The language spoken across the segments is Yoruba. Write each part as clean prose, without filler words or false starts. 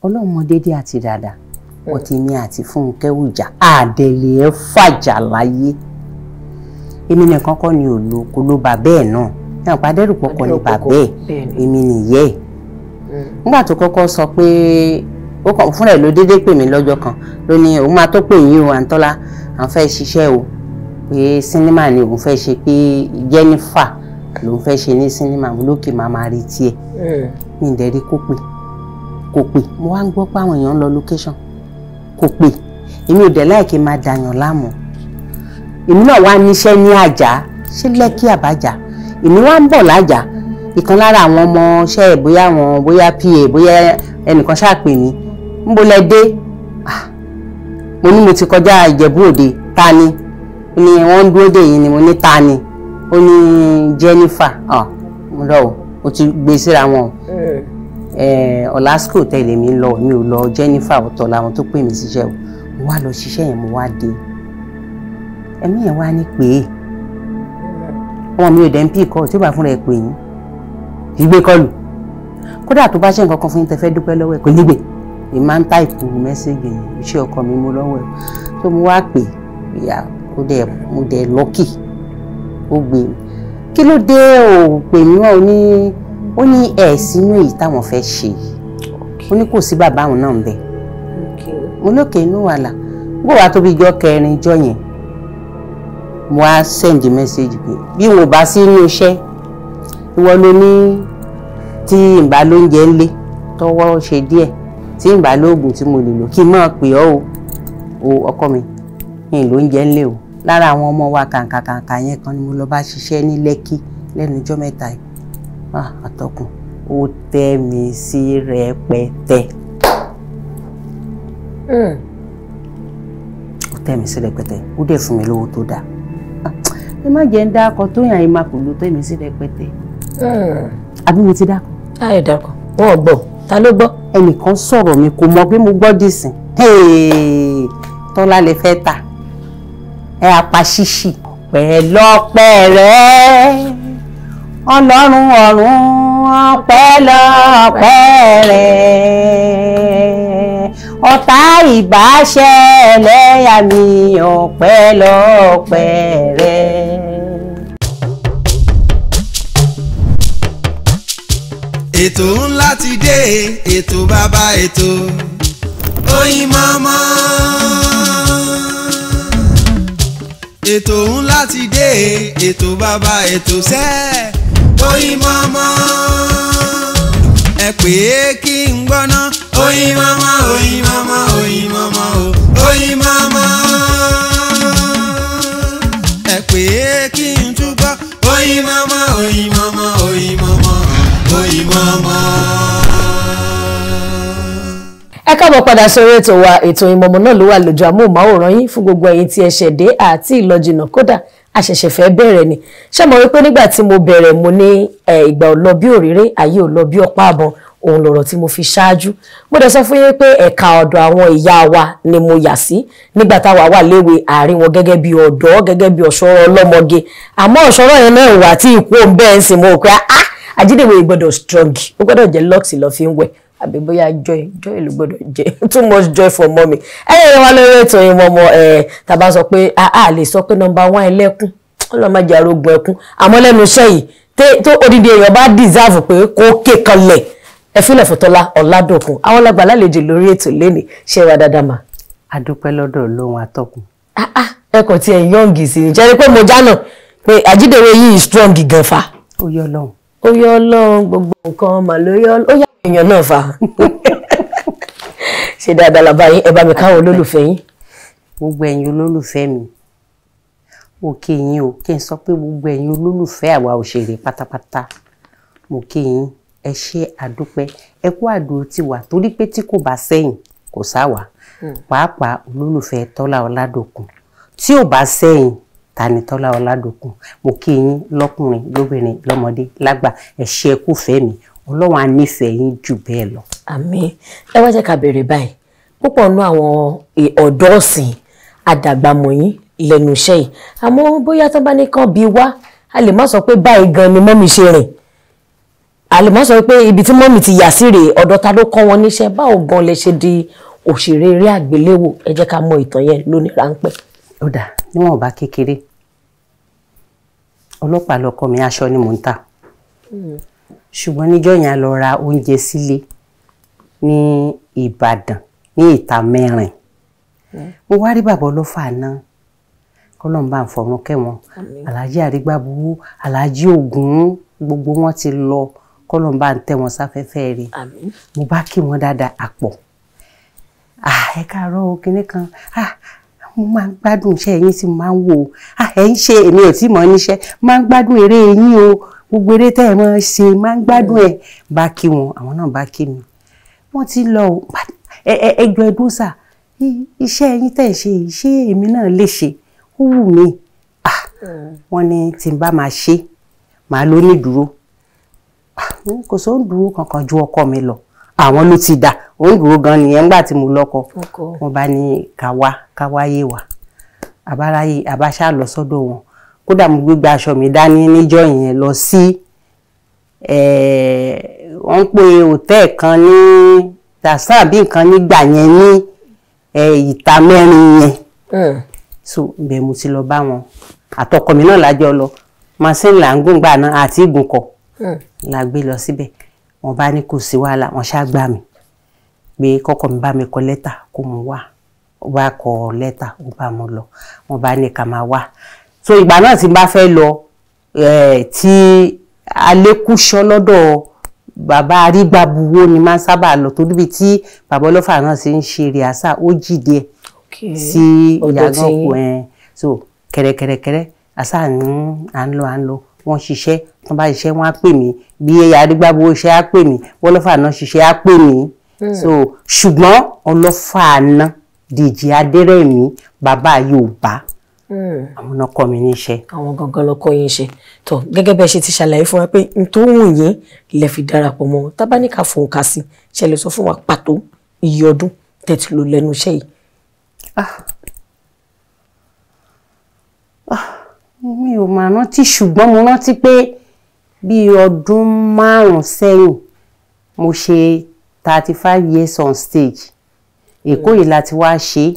Ọlọ́run mọ dédé àti dáadáa. Ọtí mi àti Fúnkẹ́ òjà àdẹ̀lẹ̀ ẹ̀ fàjà láyé. Èmi nìkan kọ́ ni òlo kó ló bà bẹ́ẹ̀ náà. Náà padẹ́rùpọ̀kọ ni bàbá ẹ̀, èmi nìyẹ́ ẹ̀. Nígbà tó kọ́kọ́ sọ pé ó kàn fúnra ẹ̀ ló déédéé pè mí lọ́jọ́ kan, ló ní òun máa tó pè yín o, Àǹtọ́lá, àwọn fẹ́ ṣiṣẹ́ o, pé sinimá ni òun fẹ́ ṣe, pé Jennifer lòun fẹ́ ṣe ní sinimá. Mo lókè máa retí ẹ̀. Mi ì dẹ̀ rí kó pè, kò pè. Mo wá ń gbọ́ pé àwọn èèyàn ń lọ location, kò pè. Èmi ò dẹ̀ láì kí n máa dàyàn láàmú. Èmi náà wá níṣẹ́ ní Àjà, ṣé Lẹ́kì àbájá, èmi wá ń bọ̀ lájà. Ìkan lára àwọn ọmọ iṣẹ́ ẹ̀, bóyá àwọn, bóyá pa, bóyá ẹnìkan ṣáà pè mí, ń bo lẹ dé? Mo ní mo ti kọjá Ìjẹ̀bú Òde. Ta ni? Ó ní wọ́n ń dúró dè yín ni. Mo ní ta ni? Ó ní Jennifer. Mo lọ o, ó ti gbé síra wọn o. Ọ̀làsíkò tẹ̀lé mi lọ, mi ò lọ Jennifer, ọ̀tọ̀ làwọn tó pè mí síṣẹ́ o. Mo wá lọ ṣiṣẹ́ yẹn, mo wá dé, ẹ̀mí yẹn wá ní pé ọmọ mi ò dẹ̀ ń pì kọ́ tí ó bá fúnra ẹ̀ pè yín, kì í gbé kọlù. Kódà tó bá ṣe nǹkan kan fún yín tẹ́ fẹ́ dúpẹ́ lọ́wọ́ ẹ̀, kò ní gbé. Èmi máa ń type message yẹn, iṣẹ́ ọkọ mi mo lọ́wọ́ ẹ̀ tó. Mo wá pè ìyá, ó dẹ̀, mo dẹ̀ lucky, ó gbé mi. Kí ló dé ò pè mí? Wọ́n ní ó ní ẹ̀ sínú èyí táwọn fẹ́ ṣe yìí, ó ní kò sí bàbá àwọn náà ń bẹ. Mo lókè inú wàhálà bó wàá tóbi. Ijọ́ kẹrin ijọ́ yẹn, mo wá send message pé bí wọn ò bá sí inú iṣẹ́, ìwọ ló ní tí n bá lóúnjẹ ńlé tọwọ́ ṣe díẹ̀, tí n bá lóògùn tí mo lè lò, kí n máa pè ọ́ o. Ọkọ mi kí n lóúnjẹ ńlé o. Lára àwọn ọmọ wa kàǹkàkàǹkà yẹn kan ni mo lọ bá ṣiṣẹ́ ní Lẹ́kí lẹ́nu ijọ́ mẹ́ta yìí. Àtọkùn, ó tẹ́ mi sí rẹpẹtẹ. Ó tẹ́ mi sí rẹpẹtẹ, ó dẹ̀ fún mi lówó tó dáa. Ẹ má jẹ́ ń dákọ tó yàn, ẹ má kò ló tẹ́ mi sí rẹpẹtẹ. Àbí mo ti dákọ? Ayọ̀ dákọ, wọn ò gbọ́, ta ló gbọ́? Ẹnìkan sọ̀rọ̀ mi, kò mọ̀ pé mo gbọ́ dìsìn. Tọ́lá lè fẹ́ tà ẹ apá ṣíṣì pẹ̀lọ́pẹ́ rẹ, Ọlọ́run ọ̀run, ọpẹ́lọpẹ́ rẹ. Ọ̀tá ìbáṣẹ́ ẹlẹ́yà mi, ọpẹ́lọpẹ́ rẹ. Ètò ńlá ti dé, ètò bàbá ètò, Oyinmomo. Ètò ńlá ti dé, ètò bàbá ètò sẹ́, Oyinmomo. Ẹ pè é kí n gbọ́ná. Oyinmomo, Oyinmomo, Oyinmomo o, Oyinmomo. Ẹ pè é kí n túbọ̀. Oyinmomo, Oyinmomo, Oyinmomo, Oyinmomo. Ẹ káàbọ̀ padà sórí ètò wa, ètò Oyinmomo náà ló wà lójú amóhùnmáwòrán yín. Fún gbogbo ẹ̀yin tí ẹ ṣẹ̀ dé àti ìlọjìnà, kódà àṣẹ̀ṣẹ̀ fẹ́ bẹ̀rẹ̀ ni, ṣé mo rí pé nígbà tí mo bẹ̀rẹ̀, mo ní ìgbà ò lọ bí òréré, ayé ò lọ bí ọ̀pá àbọ̀n, òun lọ̀rọ̀ tí mo fi ṣáájú. Mo dẹ̀ sọ fún yín pé ẹ̀ka ọ̀dọ̀ àwọn ìyá wa ni mo yà sí nígbà táwa wà léwe, àárín wọn gẹ́gẹ́ bí ọ̀dọ́, gẹ́gẹ́ bí ọ̀ṣọ́rọ̀ ọlọ́mọge. Àmọ́ ọ̀ṣọ́rọ̀ yẹn náà wà tí ikú òun bẹ́ẹ̀ ń sìn. Mo rò pé, ah, àjídèwé gbọ́dọ̀ strong, ó gbọ́dọ̀ jẹ́ Lux lọ́ fi ń wẹ̀, àbí bóyá Joy, Joy ló gbọ́dọ̀ jẹ́. Too much joy for mommy. Ẹ̀yìn wa lórí ètò Oyinmomo ẹ̀, tàbá sọ pé a lè sọ pé number one ẹlẹ́kùn, ọlọ́mọdé arógun ẹkún, àmọ́ lẹ́nu iṣẹ́ yìí tó odidi èèyàn bá deserve pé kó ké kanlẹ̀, ẹ fílẹ̀ fún Tọ́lá Ọládòkun. Àwọn lágbà lálejò lórí ètò lẹ́nìí. Ṣé wà dáadáa mà? Adúpẹ́ lọ́dọ̀ Ọlọ́run, atọ́kùn. Ẹ kàn tí ẹ young sí i jẹ́rí pé mo jánà pé àjídèwé yìí strong gan fa. Ó yọ Ọlọ́run. Ó yọ Ọlọ́run, gbogbo nǹkan mà ló yọ, ó yà èèyàn náà fa. Ṣe dáadáa làbá yín? Ẹ bá mi káwọn olólùfẹ́ yín. Gbogbo ẹ̀yin olólùfẹ́ mi, mo kí yín o. Kí n sọ pé gbogbo ẹ̀yin olólùfẹ́ àwa òṣèré pátápátá, mo kí yín. Ẹ ṣé, àdúpẹ́, ẹ kú àdúró ti wà, torí pé tí kò bá sẹ́yìn, kò sáwà. Pàápàá olólùfẹ́ Tọ́lá Ọládòkun, tí ò bá sẹ́yìn, ta ni Tọ́lá Ọládòkun? Mo kí yín lọ́kùnrin, lóbìnrin, lọ́mọdé, lágbà. Ẹ ṣé, ẹ kúfẹ́ mi. Ọlọ́run á nífẹ̀ẹ́ yín jù bẹ́ẹ̀ lọ. Àmín. Ẹ wá jẹ́ ká bẹ̀rẹ̀ báyìí. Púpọ̀ nú àwọn ọ̀dọ́ ọ̀sìn àdàgbàmọ̀ yín lẹ́nu iṣẹ́ yìí, àmọ́ bóyá tó bá ní kán bí wá, a lè má sọ pé báyìí gan ni mummy ṣe rìn. Àlèmọ́ sọ pé ibi tí mọ́mì ti yà sí rèé, ọ̀dọ̀ ta ló kọ́ wọn níṣẹ́, báwo gan lè ṣe di òṣèré eré àgbéléwò? Ẹ jẹ́ ká mọ ìtàn yẹn lóní ráńpẹ́. Ó dà, níwọ̀nba kékeré, ọlọ́pàá lọkọ mi, aṣọ ni mò ń tà. Ṣùgbọ́n níjọ́ yẹn a lọ ra oúnjẹ sílé ní Ìbàdàn ní ìta mẹ́rin. Mo wá rí bàbá ọlọ́fà náà, kọ́lọ́n bá ń fọ̀run kẹ́wọn, Alhaji Àrígbábuwó, Alhaji Ògún, gbogbo wọn ti lọ, kọ́lọ́n bá ń tẹ́ wọn sáfẹ́fẹ́ rí. Mo bá kí wọn dáadáa àpọ̀, ẹ káàárọ̀ o, kinní kan, mo máa ń gbádùn iṣẹ́ yín tí mo máa ń wò ó, ẹ ń ṣe, èmi ò tí mọ̀ níṣẹ́, máa ń gbádùn eré yín o, gbogbo eré tẹ́ ẹ máa ń ṣe, máa ń gbádùn ẹ̀. Bá kí wọn, àwọn náà bá kí mi, wọ́n ti lọ o, ẹjọ́ ẹdún sà, iṣẹ́ yín tẹ́ ẹ ṣe yìí, ṣé èmi náà lè ṣe? Ó wù mí. Wọ́n ní tí n bá máa ṣe, màá ló ní dúró. Kò sóhun dúró kankan ju ọkọ mi lọ, àwọn ló ti dà òun dúró gan nìyẹn. Ńgbà tí mo lọ́kọ, wọ́n bá ní káwá káwáyé wà, àbáráyé àbáṣá lọ sọ́dọ̀ wọn. Kódà mo gbégbá aṣọ mi dání níjọ́ yẹn lọ sí wọ́n ń pe hòtẹ́ẹ̀ kan ní tàṣà bí nǹkan nígbà yẹn ní ìta mẹ́rin yẹn. So ibẹ̀ mo ti lọ bá wọn, àtọkọ mi náà lájọ lọ, màsín là ń gùn gbà náà àti ìgùnkọ̀ la gbé lọ síbẹ̀. Wọ́n bá ní kò sí wàhálà, wọ́n ṣá gbà mí pé kọ́kọ́ mi bá mi kọ lẹ́tà kó mu wá. Ó bá kọ lẹ́tà, ó bá mu lọ, wọ́n bá ní ká máa wá. So ìgbà náà tí n bá fẹ́ lọ tí Alékúṣọ́ lọ́dọ̀ bàbá Arígbábuwó ni máa ń sábà lọ, torí bí tí bàbá ọlọ́fà náà ṣe ń ṣe rìásà ó jì díẹ̀ sí ìyàgànkù ẹ̀. So kẹ̀rẹ̀kẹ̀rẹ̀kẹ̀rẹ̀ àṣà à ń lọ à ń lọ, wọ́n ṣiṣẹ́, wọ́n bá ṣiṣẹ́ wọ́n á pè mí, bí Arígbábuwó ṣe á pè mí, ọlọ́fà náà ṣiṣẹ́ á pè mí. So ṣùgbọ́n ọlọ́fà náà Dèjì Adérẹ̀mí, bàbá Yorùbá, àwọn náà kọ́ mi níṣẹ́. Àwọn gangan ló kọ́ yín ṣe. Tó gẹ́gẹ́ bẹ́ẹ̀ ṣe ti ṣàlàyé fún wa pé n tó wù yín lẹ fi darapọ̀ mọ́ wọn, tá bá ní ká fòun kà sí, ṣe lè sọ fún wa pàtó iye ọdún tẹ́ ti lò lẹ́nu iṣẹ́ yìí? Mi ò máa rántí, ṣùgbọ́n mo rántí pé bí ọdún 5 sẹ́yìn mo ṣe 35 years on stage. Èkó yìí láti wá ṣe.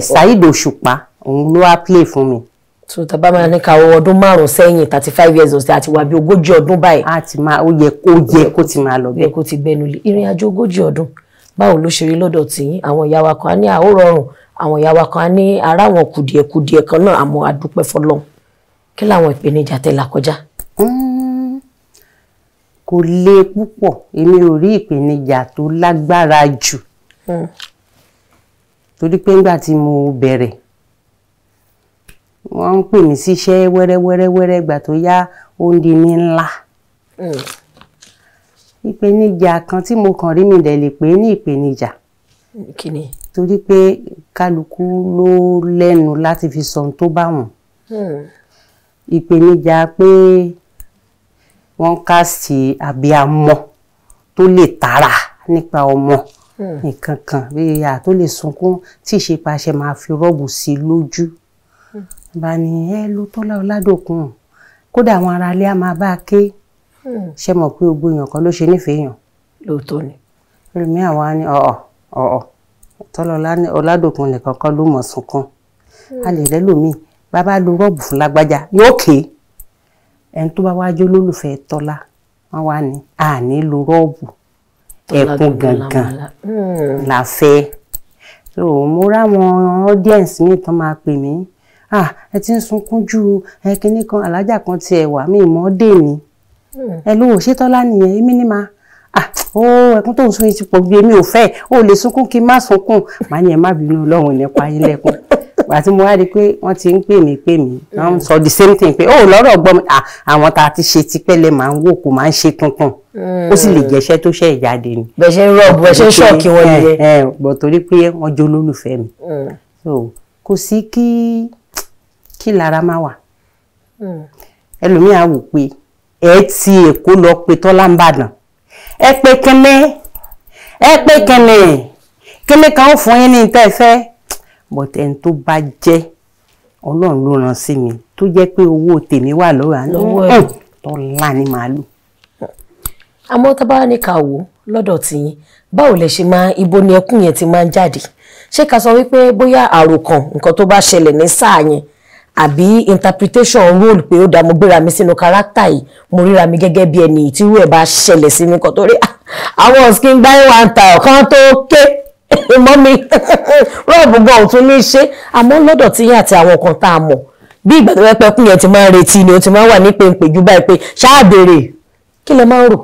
Saheed Òṣùpá òun ló wá play fún mi. So tá bá máa ní ká ọdún 5 sẹ́yìn, 35 years on stage, àti wà bí 40 ọdún báyìí. A ti máa, ó yẹ kó ti máa lọ bẹ́ẹ̀. Kó ti gbẹnu lé. Ìrìn àjò 40 ọdún, báwo ló ṣe rí lọ́dọ̀ tìyín? Àwọn ìyá wa kan á ní àó rọrùn, àwọn ìyá wa kan á ní ara àwọn kùdìẹ̀kùdìẹ̀ kan náà, àmọ́ a dúpẹ́ f'Ọlọ́run. Kí làwọn ìpèníjà tẹ́ là kọjá? Kò le púpọ̀, èmi ò rí ìpèníjà tó lágbára jù. Torí pé nígbà tí mo bẹ̀rẹ̀, wọ́n ń pè mí síṣẹ́ wẹ́rẹ́wẹ́rẹ́wẹ́rẹ́, ìgbà tó yá ó ń di ní ńlá. Ìpèníjà kan tí mo kàn rí, mi dẹ̀ lè pè é ní ìpèníjà. Kí ni? Torí pé kálukú ló lẹ́nu láti fi sọ ohun tó bá wùn. Ìpèníjà pé wọ́n kásì abiyamọ tó lè tara nípa ọmọ nǹkan kan bí ìyá tó lè sunkún tí ìṣepàṣẹ máa fi rọ́ọ̀bù sí lójú. Bá ní ẹ ló Tọ́lá Ọládòkun, kódà àwọn aráalé á máa bá a ké. Ṣé mọ̀ pé gbogbo èèyàn kan ló ṣe nífẹ̀ẹ́ èèyàn? Lóòótọ́ ni. Ẹlòmíì àwa ni ọ̀ọ̀ ọ̀ọ̀ Tọ́lá Ọládòkun nìkan kan ló mọ̀ sunkún. A lè rẹ́lòmíì bàbá lo rọ́ọ̀bù fún lágbájá yóò ké. Ẹni tó bá wájú olólùfẹ́ Tọ́lá, wọ́n wá ní àní lo rọ́ọ̀bù, ẹkún gangan la fẹ́. So mo ráwọn audience mi tán máa pè mí, ẹ ti ń sunkún jù, ẹ kinní kan, alájà kan tiẹ̀ wà mí mọ́ dè ní. Ẹ ló ṣe Tọ́lá nìyẹn, èmi ní ma ó ẹkún tó ń sun yìí ti pọ̀ ju, èmi ò fẹ́, ó lè sunkún kí n má sunkún. Màá ní ẹ má bínú, Ọlọ́run nípa yín lẹ́kún. Àti mo wá rí i pé wọ́n ti ń pè mí wọ́n ń sọ the same thing pé ó lọ́rọ̀ gbọ́ mi, àwọn tá a ti ṣe tipẹ́ lẹ máa ń wò, kò máa ń ṣe tuntun, ó sì lè jẹ́ṣẹ́ tó ṣẹ̀ jáde ni. Bẹ́ẹ̀ ṣe ń rọ̀bù, bẹ́ẹ̀ ṣe ń ṣọ́ọ̀kì wọn nìyẹn. Bọ̀ torí pé wọ́n jó lólùfẹ́ mi. So kò sí kí lára má wà. Ẹlòmíì á wò pé ẹ ti Èkó lọ pé Tọ́lá ń bàdàn, ẹ pé kẹ́mẹ́, ẹ pé kẹ́mẹ́ kẹ́mẹ́ kan ó fún yín ní tẹ́ ẹ fẹ́. But ẹni tó bá jẹ́ Ọlọ́run ló rán sí mi, tó jẹ́ pé owó tèmi wà lọ́wọ́ àná, Tọ́lá ni màálù. Àmọ́ tá bá ní ká wò lọ́dọ̀ tiyín, báwo lẹ ṣe máa, ibo ni ẹkún yẹn ti máa ń jáde? Ṣé ká sọ wípé bóyá àròkàn nǹkan tó bá ṣẹlẹ̀ ní sáà yẹn, àbí interpretation role pé ó dá mo gbéra mi sínú kárátà yìí, mo ríra mi gẹ́gẹ́ bí ẹni tírú ẹ̀ bá ṣẹlẹ̀ sí mi kan, torí àwọn skin gbáyé wa ń ta ọ̀kan tó ké mọ́ mi rọ́ọ̀bù gan ò tún ní ṣe. Àmọ́ lọ́dọ̀ tiyín àti àwọn kan tá a mọ̀ bí ìgbà tó pẹ́ kún yẹn ti máa ń retí ni ó ti máa ń wà ní pèǹpèjú báyìí pé ṣáà béèrè, kí lẹ máa ń rò?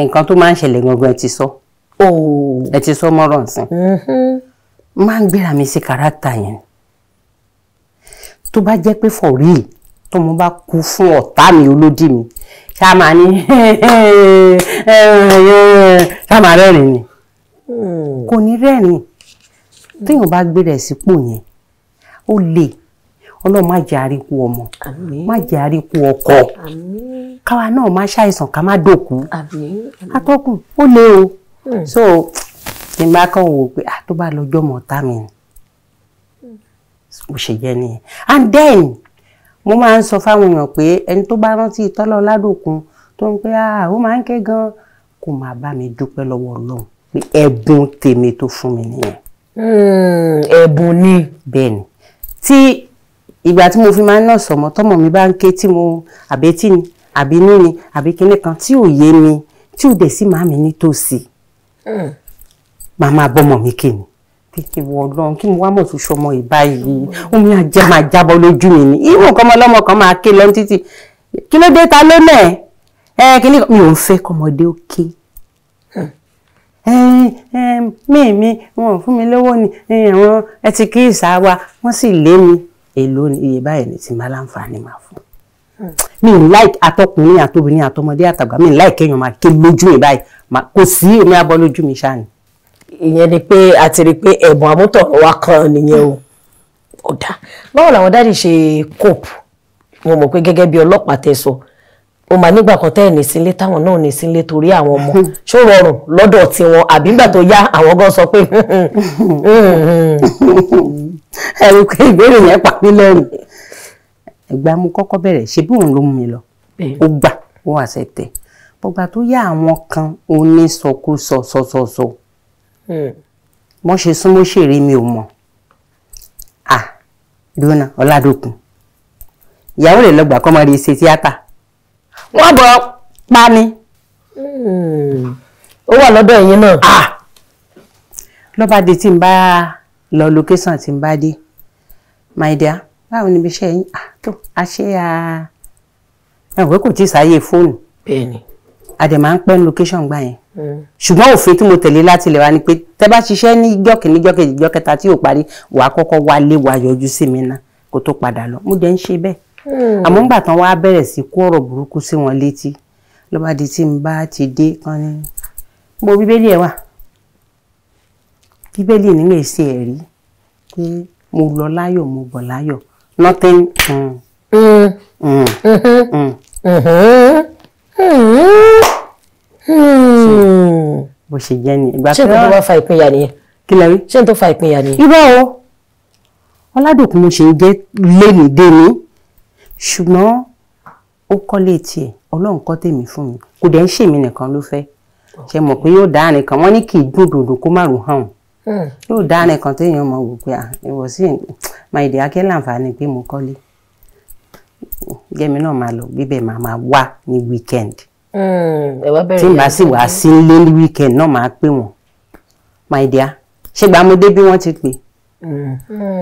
Nǹkan tó máa ń ṣẹlẹ̀ gangan ẹ ti sọ, ẹ ti sọ mọ́rọ̀ nsìn. Máa ń gbéra mi sí kárátà yẹn. Tó bá jẹ́ pé for real tó mo bá kú fún ọ̀tá mi olódì mi, ṣá máa ní ṣá máa rẹ́rìn ni, kò ní rẹ́rìn. Téèyàn bá gbéra ẹ̀ sípò yẹn, ó lè. Ọlọ́run má jẹ́ àríkú ọmọ, má jẹ́ àríkú ọkọ, káwa náà má ṣàìsàn, ká má dòkú. Atọ́kùn, ó lé o. So tí n bá kàn wò pé tó bá lọ́jọ́ mọ̀ ọ̀tá mi ni, ó ṣe jẹ́ nìyẹn. And then mo máa ń sọ fáwọn èèyàn pé ẹni tó bá rántí Tọ́lá Ọládòkun tó ń pé ó máa ń ké gan, kó máa bá mi dúpẹ́ lọ́wọ́ Ọlọ́run pé ẹ̀bùn tèmi tó fún mi nìyẹn. Ẹ̀bùn ni. Bẹ́ẹ̀ ni. Tí ìgbà tí mo fi máa ń nà sọ̀mọ́, tọ́mọ mi bá ń ké, tí mo àbẹ́tí ni àbí inú ni àbí kinní kan tí ò yé mi, tí ò dẹ̀ sí màmí nítòsí, màá máa bọ́mọ mi kí ni kí wọ Ọlọ́run, kí mo wá mọ̀ tó ṣọmọ ìbáyìí, omi ajá máa jábọ́ lójú mi ni. Irú nǹkan ọmọ ọlọ́mọ kan máa ké lọ títí, kí ló dé, ta ló nẹ̀ ẹ kí ni? Mi ò ń fẹ́ kọ́mọdé ó ké. Mí wọn ò fún mi lówó ni àwọn ẹ ti kí ìsà wa, wọ́n sì lé mi, èlò ni iye báyìí ni tí n bá láǹfààní máa fún mi. Ń like àtọkùnrin àtobìnrin àtọmọdé àtàgbà, mi ń like kéèyàn máa ké lójú mi báyìí, kò sí omi abọ́ lójú mi ṣáà ni. Ìyẹn ni pé a ti rí i pé ẹ̀bùn àmútọ̀run wa kan nìyẹn o. Ó dáa. Báwo làwọn daddy ṣe cope? Mo mọ̀ pé gẹ́gẹ́ bí ọlọ́pàá tẹ́ sọ, ó máa nígbà kan tẹ́ ẹ̀ ní sílé, táwọn náà ní sílé torí àwọn ọmọ. Ṣó rọrùn lọ́dọ̀ tiwọn, àbí nígbà tó yá àwọn gan sọ pé? Ẹ̀rù pé ìbéèrè yẹn pa mí lẹ́rù. Ìgbà mo kọ́kọ́ bẹ̀rẹ̀, ṣe bí òun ló mú mi lọ, ó gbà, ó àṣẹ tẹ̀. Bọ́gbà tó yá, àwọn kan onísọkúsọ sọsọsọ wọ́n ṣe súnmọ́ ṣèrè, mi ò mọ̀. À dúnà Ọládòkun, ìyàwó rẹ̀ lọ́gbà kọ́ máa rí ṣe tíátà, wọ́n bọ̀ pa ni. Ó wà lọ́dọ̀ ẹ̀yin náà. Lọ́ba dé, tí n bá lọ location, tí n bá dé, "My dear, báwo ni ibi iṣẹ́ yín?" "Ah, tó a ṣe à ẹ̀wẹ́." Kò tí ì sáyé fóònù. A dẹ̀ máa ń pẹ́ ní location gbà yẹn, ṣùgbọ́n òfin tí mo tẹ̀lé láti ilẹ̀ wa ni pé tẹ́ bá ṣiṣẹ́ ní jọ́ kìíní, jọ́ kejì, jọ́ kẹta tí ò parí, wàá kọ́kọ́ wálé, wàá yọjú sí mi ná kó tó padà lọ. Mo dẹ̀ ń ṣe bẹ́ẹ̀. Àmọ́ ńgbà tán wá bẹ̀rẹ̀ sí kó ọ̀rọ̀ burúkú sí wọn létí, ló bá di tí n bá ti dé kan ní mo Bíbélì ẹ̀ wà, Bíbélì nílé ṣe ẹ̀rí pé mo lọ láyọ̀, mo bọ̀ láyọ̀, nothing. Mm, mm, mm. Bó ṣe jẹ́ ni ìgbà. Ṣé nǹkan tó bá fa ìpínyà nìyẹn? Kí lẹ rí? Ṣé n tó fa ìpínyà nìyẹn? Irọ́ o. Ọládòkun mo ṣe ń jẹ́ lénìí déní, ṣùgbọ́n ó kọ́lé tiẹ̀, Ọlọ́run kọ́ tèmi fún mi. Kò dẹ̀ ń ṣèmi nìkan ló fẹ́ ṣe mọ̀ pé yóò dá àárín kan. Wọ́n ní kì í dùn dòdò kó má rò hàn, yóò dá àárín kan téèyàn mọ̀ wò pé ìwọ sí máa ìdí akẹ́ láǹfààní pé mo kọ́lé gẹ́mi náà, máa lọ gbíbẹ̀, máa máa wá ní weekend. Ẹ wá bẹ̀rẹ̀. Tí n bá sì wá sí ilé ní weekend náà, máa pè wọ́n, "My dear, ṣé gbà mo dé bí?" Wọ́n ti pè,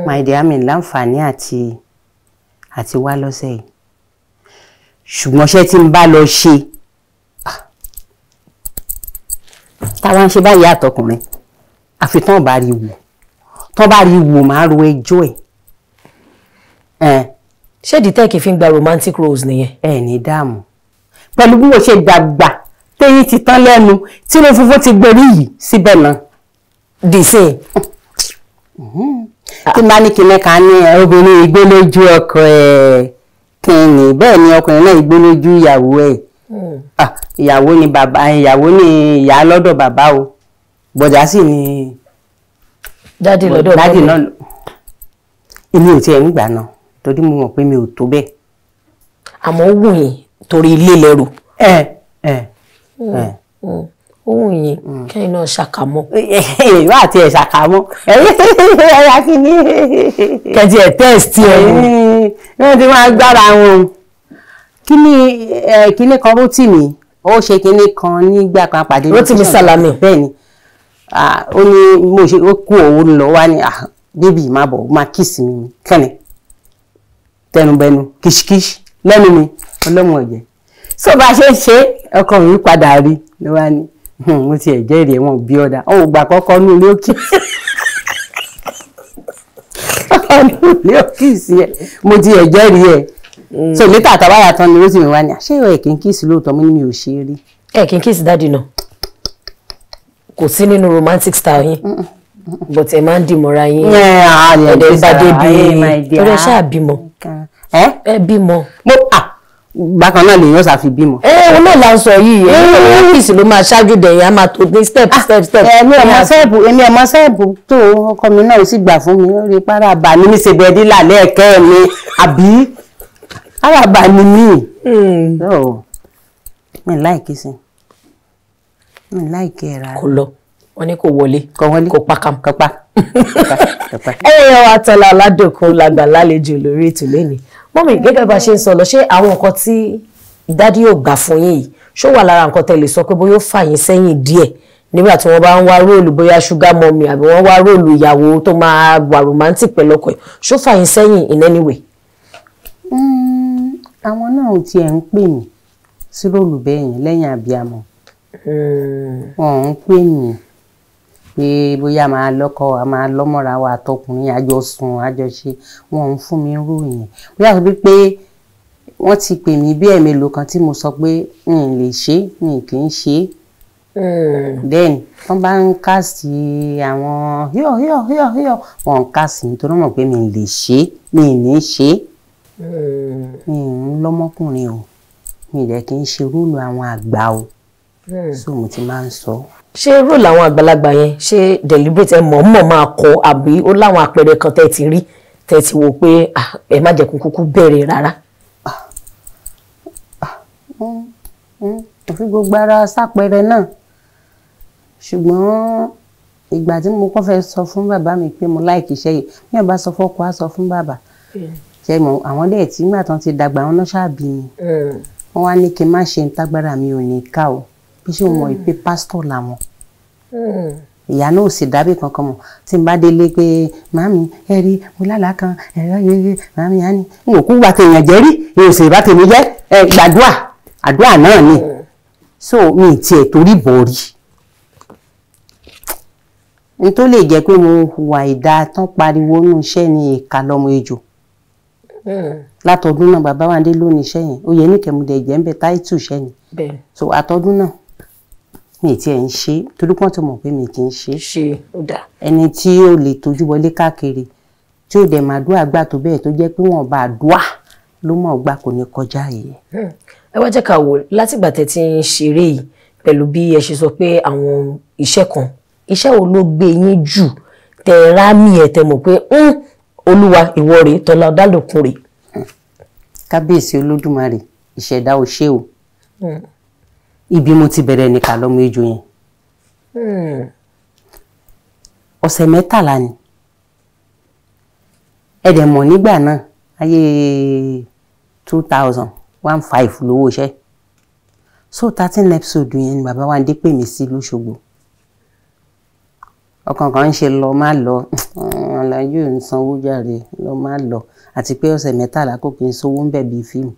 "My dear, mi láǹfààní àti wá lọ́sẹ̀ yìí, ṣùgbọ́n ṣé tí n bá lọ ṣe táwa ń ṣe báyìí àtọkùnrin, àfi tán bá rí wò, tán bá rí wò, máa ro ẹjọ́ ẹ̀." Ṣé ìdí tẹ́ kì í fi ń gba romantic roles nìyẹn? Ẹ ní dààmú pẹ̀lú bí mo ṣe dàgbà, téyín ti tán lẹ́nu, tí mo funfun ti gborí yìí síbẹ̀ náà. Dì sí. Tí n bá ní kinní kan ní obìnrin ìgbé lójú ọkọ ẹ̀ kínní, bẹ́ẹ̀ ni ọkùnrin náà ìgbé lójú ìyàwó ẹ̀. Ìyàwó ni bàbá, ìyàwó ni ìyá lọ́dọ̀ bàbá o, bọ̀dá sì ni daddy lọ́dọ̀ daddy mummy. Náà èmi ò tiẹ̀ ń gbà náà torí mo mọ̀ pé mi ò tó bẹ́ẹ̀. Àmọ́ ó wù yín torí ilé lẹ́rù. Ẹ Ohun yìí kẹ́yìn náà ṣàkàmọ́. Ìwà àti ẹ̀ ṣàkàmọ́ ẹ̀yà kìíní. Kẹ́tì ẹ̀ tẹ́ẹ̀sì ẹ̀ wò. Wọ́n ti máa gbára wọn. Kíní kan Rótìmí ó ṣe kíní kan nígbà kan pàdé. Rótìmí Sàlámì. Bẹ́ẹ̀ ni ó ní mo ṣe ó kú òun lọ wá ní bébì má bọ̀ má kíìsì mi kẹ́ni tẹnubẹnu kìṣkìṣ lẹ́nu mi ọlọ́mọ ọ̀jẹ̀. So bá a ṣe ń ṣe ọkọ mi padà rí ló wá ní mo ti ẹ̀ jẹ́rìí ẹ̀wọ̀n bí ọ̀dà ó gbà kọ́kọ́ ní ilé òkè ní òkè sí ẹ mo ti ẹ̀ jẹ́rìí ẹ̀. So létà àtàwáyà tán ni Rótìmí wá ní àṣé ẹ̀ kì í kíìsì lóòótọ́? Mo ní mi ò ṣe é rí. Ẹ kì í kíìsì dáàdì náà, kò sí nínú romantic style yín, but ẹ máa ń dìmọ̀ra yín, ẹ̀dẹ̀ bá débi torí ẹ ṣáà bímọ. Ẹ bímọ. Bákan náà lèyàn ṣàfi bímọ. Ẹ òun náà là ń sọ yìí, ẹ ọ́fíìsì ló máa ṣáájú dẹ̀yìn, á máa tó ní step step step. Èmi ọmọ sẹ́ẹ̀bù, èmi ọmọ sẹ́ẹ̀bù tó ọkọ mi náà ó sì gbà fún mi lórí páraba ní mi ṣe bẹ́ẹ̀dí lálẹ́ ẹ̀kẹ́ mi àbí páraba ni mí. Mi láìkí sí, mi láìkí ẹ̀ rárá. Kò lọ, wọn ní kò wọlé, kò pakam. Kò pa. Ẹ yẹ wa Tọ́lá Ọládòkun làgbà lálejò lórí ètò lẹ́nìí. Mọ́mì, gẹ́gẹ́ bá ṣe ń sọ lọ, ṣé àwọn nǹkan tí dádì yóò gbà fún yín yìí ṣó wà lára nǹkan tẹ́ lè sọ pé bóyá ó fà yín sẹ́yìn díẹ̀ nígbà tí wọ́n bá ń wá róòlù bóyá sugar mummy àbí wọ́n wá róòlù ìyàwó tó máa wà romantic pẹ̀lú ọkọ ẹ̀, ṣó fà yín sẹ́yìn in any way? Àwọn náà ò tiẹ̀ ń pè mí sí róòlù bẹ́ẹ̀ yẹn lẹ́yìn àbíamọ. Wọn ò ń pè mí pé bóyá máa lọ́kọ a máa lọ́mọ́ra wa àtọkùnrin àjọ sùn àjọ ṣe, wọn ń fún mi ròyìn. Bóyá sọ pé wọ́n ti pè mí bí ẹ̀mélòó kan tí mo sọ pé n lè ṣe, n kì í ṣe. Then wọ́n bá ń kásì àwọn híọ̀ híọ̀ híọ̀ híọ̀, wọ́n ń kásì nítorí wọ́n mọ̀ pé mi lè ṣe, mi ní ṣe. Mi ń lọ́mọkùnrin o, mi dẹ̀ kì í ṣe róòlù àwọn àgbà o. So mo ti máa ń sọ. Ṣé róòlù àwọn àgbàlagbà yẹn ṣé deliberate ẹ mọ̀ọ́mọ̀ máa kọ àbí ó láwọn àpẹẹrẹ kan tẹ́ ti rí tẹ́ ti wò pé ẹ má jẹ́ kó kúkú bẹ̀rẹ̀ rárá? Òfin gbogbo ara sápẹrẹ náà, ṣùgbọ́n ìgbà tí mo kọ́ fẹ́ sọ fún bàbá mi pé mo láìkí iṣẹ́ yìí, mi ò bá sọ fọ́kọ á sọ fún bàbá. Ṣé mo àwọn dẹ̀ tí nígbà tán ti dàgbà wọn náà ṣáàbí mi, wọ́n wá ní kí n má ṣe ń tágbára mi ò ní ká o, bí ṣé mo mọ̀ pé pásítọ̀ làwọn. Ìyá náà ò sì dábì kankan mọ̀. Tí n bá délé pé màámi ẹ rí mo lálàá kan ẹ̀rọ yeye màámi á ní n ò kú gba tèèyàn jẹ́ rí, n ò sì bá tèmi jẹ́, ẹ gbàdúà àdúà náà ni. So mi ì tiẹ̀ torí bọ̀ rí. N tó lè jẹ́ pé mo hùwà ìdá tán pariwo nínú iṣẹ́ ni ìka lọ́mọ ejò. Látọdún náà bàbá wa dé lónìí iṣẹ́ yẹn, oyè níkẹ́mudẹ̀ jẹ́ ń bẹ táìtù iṣẹ́ ni. So àtọdún náà mi ti ẹ̀ ń ṣe torí pọ́n tó mọ̀ pé mi kì í ṣe. Ẹni tí ó lè tójú wọlé káàkiri tí ó dẹ̀ máa dúà gbà tó bẹ́ẹ̀ tó jẹ́ pé wọ́n bá dúà ló mọ̀ gbà kò ní kọjá yìí. Ẹ wá jẹ́ ká wò látìgbà tẹ́ ti ń ṣeré yìí pẹ̀lú bí ẹ ṣe sọ pé àwọn iṣẹ́ kan, iṣẹ́ wo ló gbé yín jù tẹ́ rámì ẹ̀ tẹ́ mọ̀ pé Olúwa ìwọ rèé, Tọ́lá Ọládòkun rèé? Kábíyèsí Olódùmarè, ìṣẹ̀dá ò ṣe o. Ibi mo ti bẹ̀rẹ̀ ní Kàlọ́mù Ejò yẹn. Ọ̀sẹ̀ 13 ni. Ẹ dẹ̀ mọ̀ nígbà náà ayé 2015 lówó iṣẹ́. So 13 episode yẹn ni bàbá wa ń dé pè mí sí lóṣogbo. Ọkàn kan ń ṣe lọ má lọ, aláyé ò ń sanwó jàre lọ má lọ, àti pé ọ̀sẹ̀ 13 kò kí n sówó ń bẹ̀ bíi fíìmù.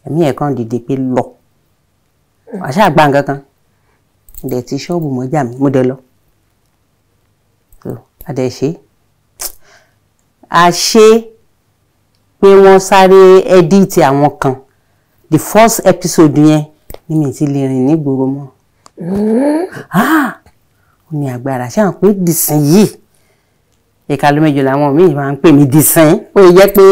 Ẹ̀mí ẹ̀ kàn dìde pé lọ. Àṣà àgbà nǹkan kan dẹ̀ ti ṣọ́ọ̀bù mọ́jà mi, mo dẹ̀ lọ. A dẹ̀ ṣe a ṣe pé wọ́n sáré edit àwọn kan. The first episode yẹn ni mi ti lè rìn nígboro mọ́. Ó ní agbára. Ṣé àwọn pé dìsín yìí ìka ló méjì làwọn míì máa ń pè mí dìsín, ó yẹ pé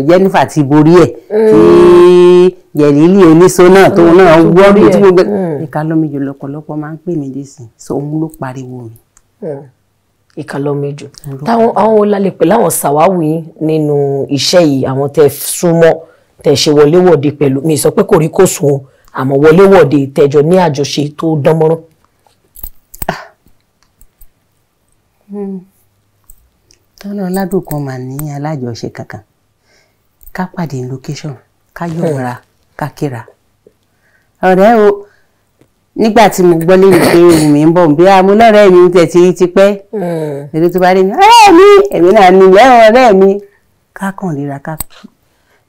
Jennifer ti borí ẹ̀ tí Yẹ̀lílì oníṣó náà tó náà wọ́ọ̀rù tí gbogbo ìka ló méjì lọ́pọ̀lọpọ̀ máa ń pè mí dìsín, so òun ló pariwo mi. Ìka ló méjì táwọn àwọn olálẹ̀ pẹ̀lú àwọn sàwáwì yín nínú iṣẹ́ yìí, àwọn tẹ́ súnmọ́ tẹ́ ṣe wọléwọ̀de pẹ̀lú, mi sọ pé kò rí kò sùn o, Àmọ́ wọléwọ̀de tẹjọ ní àjọṣe tó dánmọ́rán. Tọ́lá Ọládòkun mà ní alájọṣe kankan. Ká pàdé location, ká yọ̀ra, ká kíra. Ọ̀rẹ́ o, nígbà tí mo gbọ́ lẹ́yìn pé ohùn mi ń bọ̀ bí a mú lọ́rẹ́ mi tẹ̀ tí ti pẹ́. Èrè tó bá rí mi, ọ̀rẹ́ mi, èmi náà ní ìyá ọ̀rẹ́ mi. Ká kàn ríra ká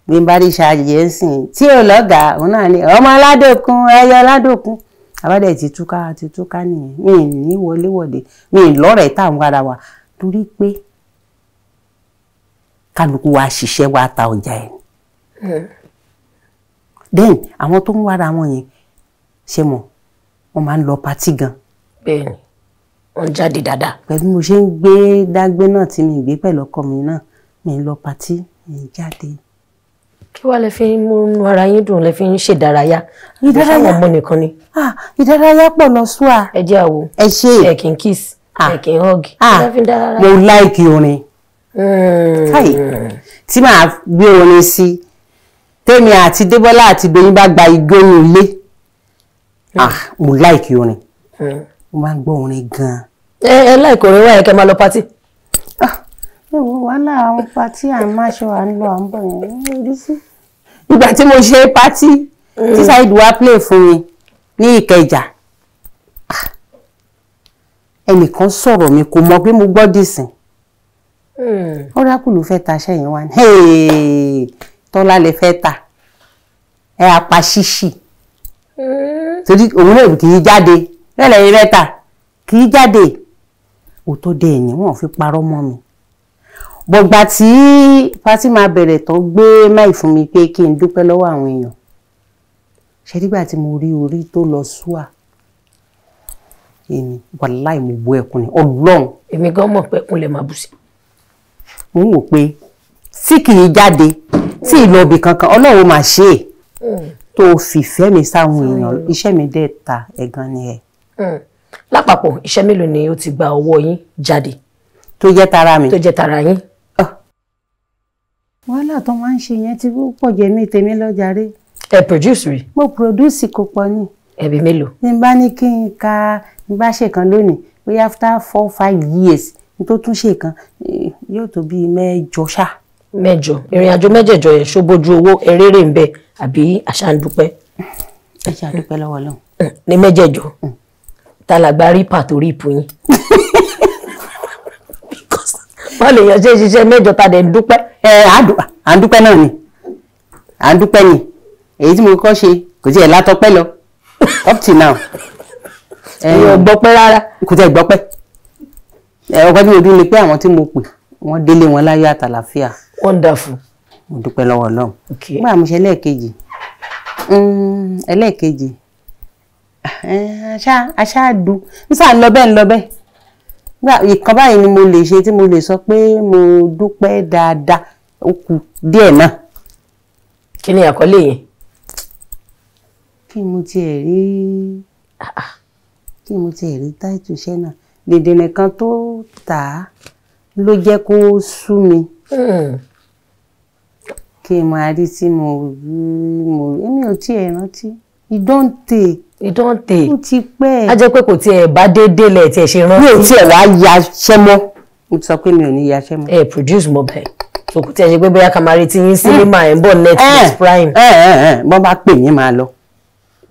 bí n bá rí ṣáàjì ń sìn tí ò lọ́gàá òun náà ni ọmọ Ọládòkun, ẹyọ Ọládòkun. Àbádẹ́ ti túká ti túká nìyẹn. Mi ì ní wọléwọ̀de, mi ì lọ́rẹ̀ẹ́ tá à ń wára wa torí pé kálukú wa ṣiṣẹ́ wa ta ọjà ẹ̀. Then àwọn tó ń wára wọn yẹn ṣe mọ̀ wọ́n máa ń lọ patí gan. Bẹ́ẹ̀ni, wọ́n jáde dáadáa. Pẹ̀lú mo ṣe ń gbé dágbé náà tí mi gbé pẹ̀lú ọkọ mi náà, mi ń lọ patí, mi ń jáde. Kí wàá lè fi ń múnú ara yín dùn, lè fi ń ṣèdárayá? Ìdárayá fáwọn ọmọ nìkan ni. Ìdárayá pọ̀ lọ súà. Ẹ jẹ́ àwo. Ẹ ṣe. Ẹ kì í kiss, ẹ kì í hug. Mo láìkì orin. Káyì tí màá gbé orin sí, tèmi àti Débọ́lá àti Doyin bá gba igbó ní ilé. Mo láìkì orin. Mo máa ń gbọ́ orin gan-an. Ẹ láìkì orin wáyé kẹ́ máa lọ patí. Wàhálà àwọn patí à ń máṣọ à ń lọ à ń bọ̀ yẹn lórí sí. Ìgbà tí mo ṣe patí tí Saheed wá play fún mi ní Ìkẹjà, ẹnìkan sọ̀rọ̀ mi kò mọ̀ pé mo gbọ́ dìsìn. Oracle ló fẹ́ ta aṣẹ́ yẹn wá ní Tọ́lá lè fẹ́ ta ẹ apá ṣíṣì torí òun náà kì í jáde bẹ́ẹ̀ lẹ́yìn fẹ́ ta kì í jáde. Òótọ́ dẹ̀ ni wọ́n fi parọ́ mọ́ mi. Bọ̀gbà tí pátí máa bẹ̀rẹ̀ tán gbé máì fún mi pé kí n dúpẹ́ lọ́wọ́ àwọn èèyàn. Ṣé nígbà tí mo rí orí tó lọ súà èmi wàláì mo bú ẹkún ni Ọlọ́run. Èmi gan mọ̀ pé ẹkún lè máa bù sí. Mo ń wò pé tí kì í jáde tí ìlọ ibì kankan Ọlọ́run máa ṣe é tó fìfẹ́ mi sáwọn èèyàn iṣẹ́ mi dẹ̀ ta ẹ̀gan ni ẹ̀. Lápapọ̀ iṣẹ́ mélòó ni ó ti gba ọwọ́ yín jáde? Tó jẹ́ tara mi. Tó jẹ́ tara yín. Wàhálà tó máa ń ṣe yẹn ti pọ̀ jẹ́ mi tèmi lọ́jàre. Ẹ produce rí. Mo produce kò pọ̀ ni. Ẹbí mélòó? Ní bá ní kí n ka ní bá ṣe kan lónìí bóyá after 4-5 years ní tó tún ṣe kan yóò tó bíi mẹ́jọ ṣá. Mẹ́jọ. Ìrìn àjò mẹ́jẹ̀jọ yẹn ṣó bójú owó erérè ń bẹ àbí àṣà ń dúpẹ́? Ẹ ṣe àdúpẹ́ lọ́wọ́ Ọlọ́run. Ní mẹ́jẹ̀jọ ta làgbà rípà tó rí ipò yín. Wọ́n lè yàn ṣe ṣiṣẹ́ mẹ́jọ ta dẹ̀ ń dúpẹ́. Ẹ à ń dúpẹ́ náà ni, à ń dúpẹ́ ni. Èyí tí mo kọ́ ṣe kò tiẹ̀ látọpẹ́ lọ up till now. Èyí ò gbọ́pẹ́ rárá. Kò tiẹ̀ gbọ́pẹ́. Ọpẹ́ tí mo dún ni pé àwọn tí mo pè wọ́n délé wọn láyọ̀ àtàlàfíà. Wonderful. Mo dúpẹ́ lọ́wọ́ Ọlọ́run. Nígbà mo ṣe ẹlẹ́ẹ̀kejì, ẹlẹ́ẹ̀kejì aṣáàdù ń sà ń lọ bẹ́ẹ̀ ń lọ bẹ́ẹ̀. Ìkan báyìí ni mo lè ṣe tí mo lè sọ pé mo dúpẹ́ dáadáa, ó kù díẹ̀ náà. Kí ni àkọlé yẹn? Kí mo tiẹ̀ rí kí mo tiẹ̀ rí táìtù iṣẹ́ náà. Dèdè nìkan tó tà á ló jẹ́ kó sú mi. Kí n máa rí tí mo èmi ò tiẹ̀ rántí. Ìdọ́ǹtè. Ìdọ́ǹtè. Ó ti pẹ́. A jẹ́ pé kò tiẹ̀ bá déédéé lẹ̀ tiẹ̀ ṣe rántí. Mi ò tiẹ̀ wá yaṣẹ́ mọ́. Mo ti sọ pé mi ò ní yaṣẹ́ mọ́. Ẹ produce mọ́ bẹ́ẹ̀. So kò tiẹ̀ ṣe pé bóyá ká máa retí yín sinimá ẹ̀ ń bọ̀ Netflix Prime. Bọ́n bá pè mí máa lọ.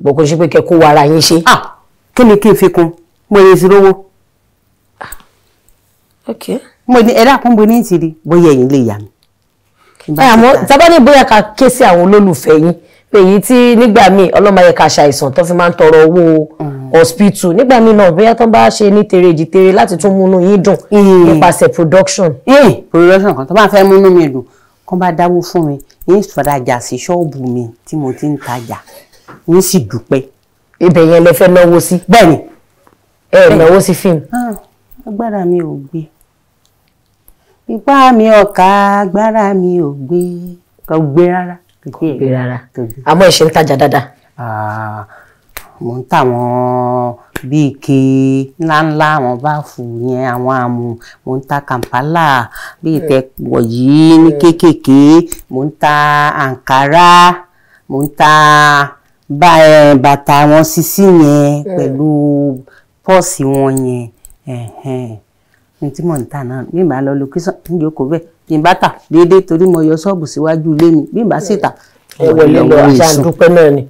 Bọ̀ kò ṣe pé kẹ́ kó wa ara yín ṣe. Kí ni kí n fi kún? Mo lè ti rówó. Mo ní ẹ dákun bo ní ìtìrí bóyá ẹ̀yin lè yà mí. Àmọ́ tábà ní bóyá ká ké sí àwọn olólùfẹ́ yín pé èyí tí nígbà míì ọlọ́mọ yẹ ká ṣàìsàn tó fi máa ń tọrọ owó hospital nígbà míì náà bóyá tó ń bá ṣe ní tere jìtere láti tún múnú yín dùn nípasẹ̀ production. Production kan tó bá fẹ́ múnú mi dùn kán bá dáwó fún mi yín farajà sí ṣọ́ọ̀bù mi tí mo ti ń tajà yín sì dúpẹ́. Ibẹ̀ yẹn lẹ fẹ́ náwó sí. Bẹ́ẹ̀ni. Ẹ náwó sí fíìmù. Agbára mi ò gbé, ipá mi ò ká, agbára mi ò gbé, kò gbé rárá. Kò gbé rárá. Àmọ́ ẹ ṣe ń tajà dáadáa. Mo ń tà wọ́n bíi ike ńláńlá, àwọn báàfù yẹn, àwọn àmù, mo ń ta Kampala bíi ìtẹ̀wọ̀ yìí ní kéékèèké, mo ń ta àǹkárá, mo ń ta Bàtà wọn sisi yẹn pẹ̀lú pọ́ọ̀sì wọn yẹn, ní tí mò ń tà náà. Bí n bá lọ location níjókòó bẹ́ẹ̀, bí n bá tà déédéé, torí mo yọ ṣọ́ọ̀bù síwájú ilé mi, bí n bá sì tà. Ẹ wọlé lọ, àṣà ń dúpẹ́ náà ni.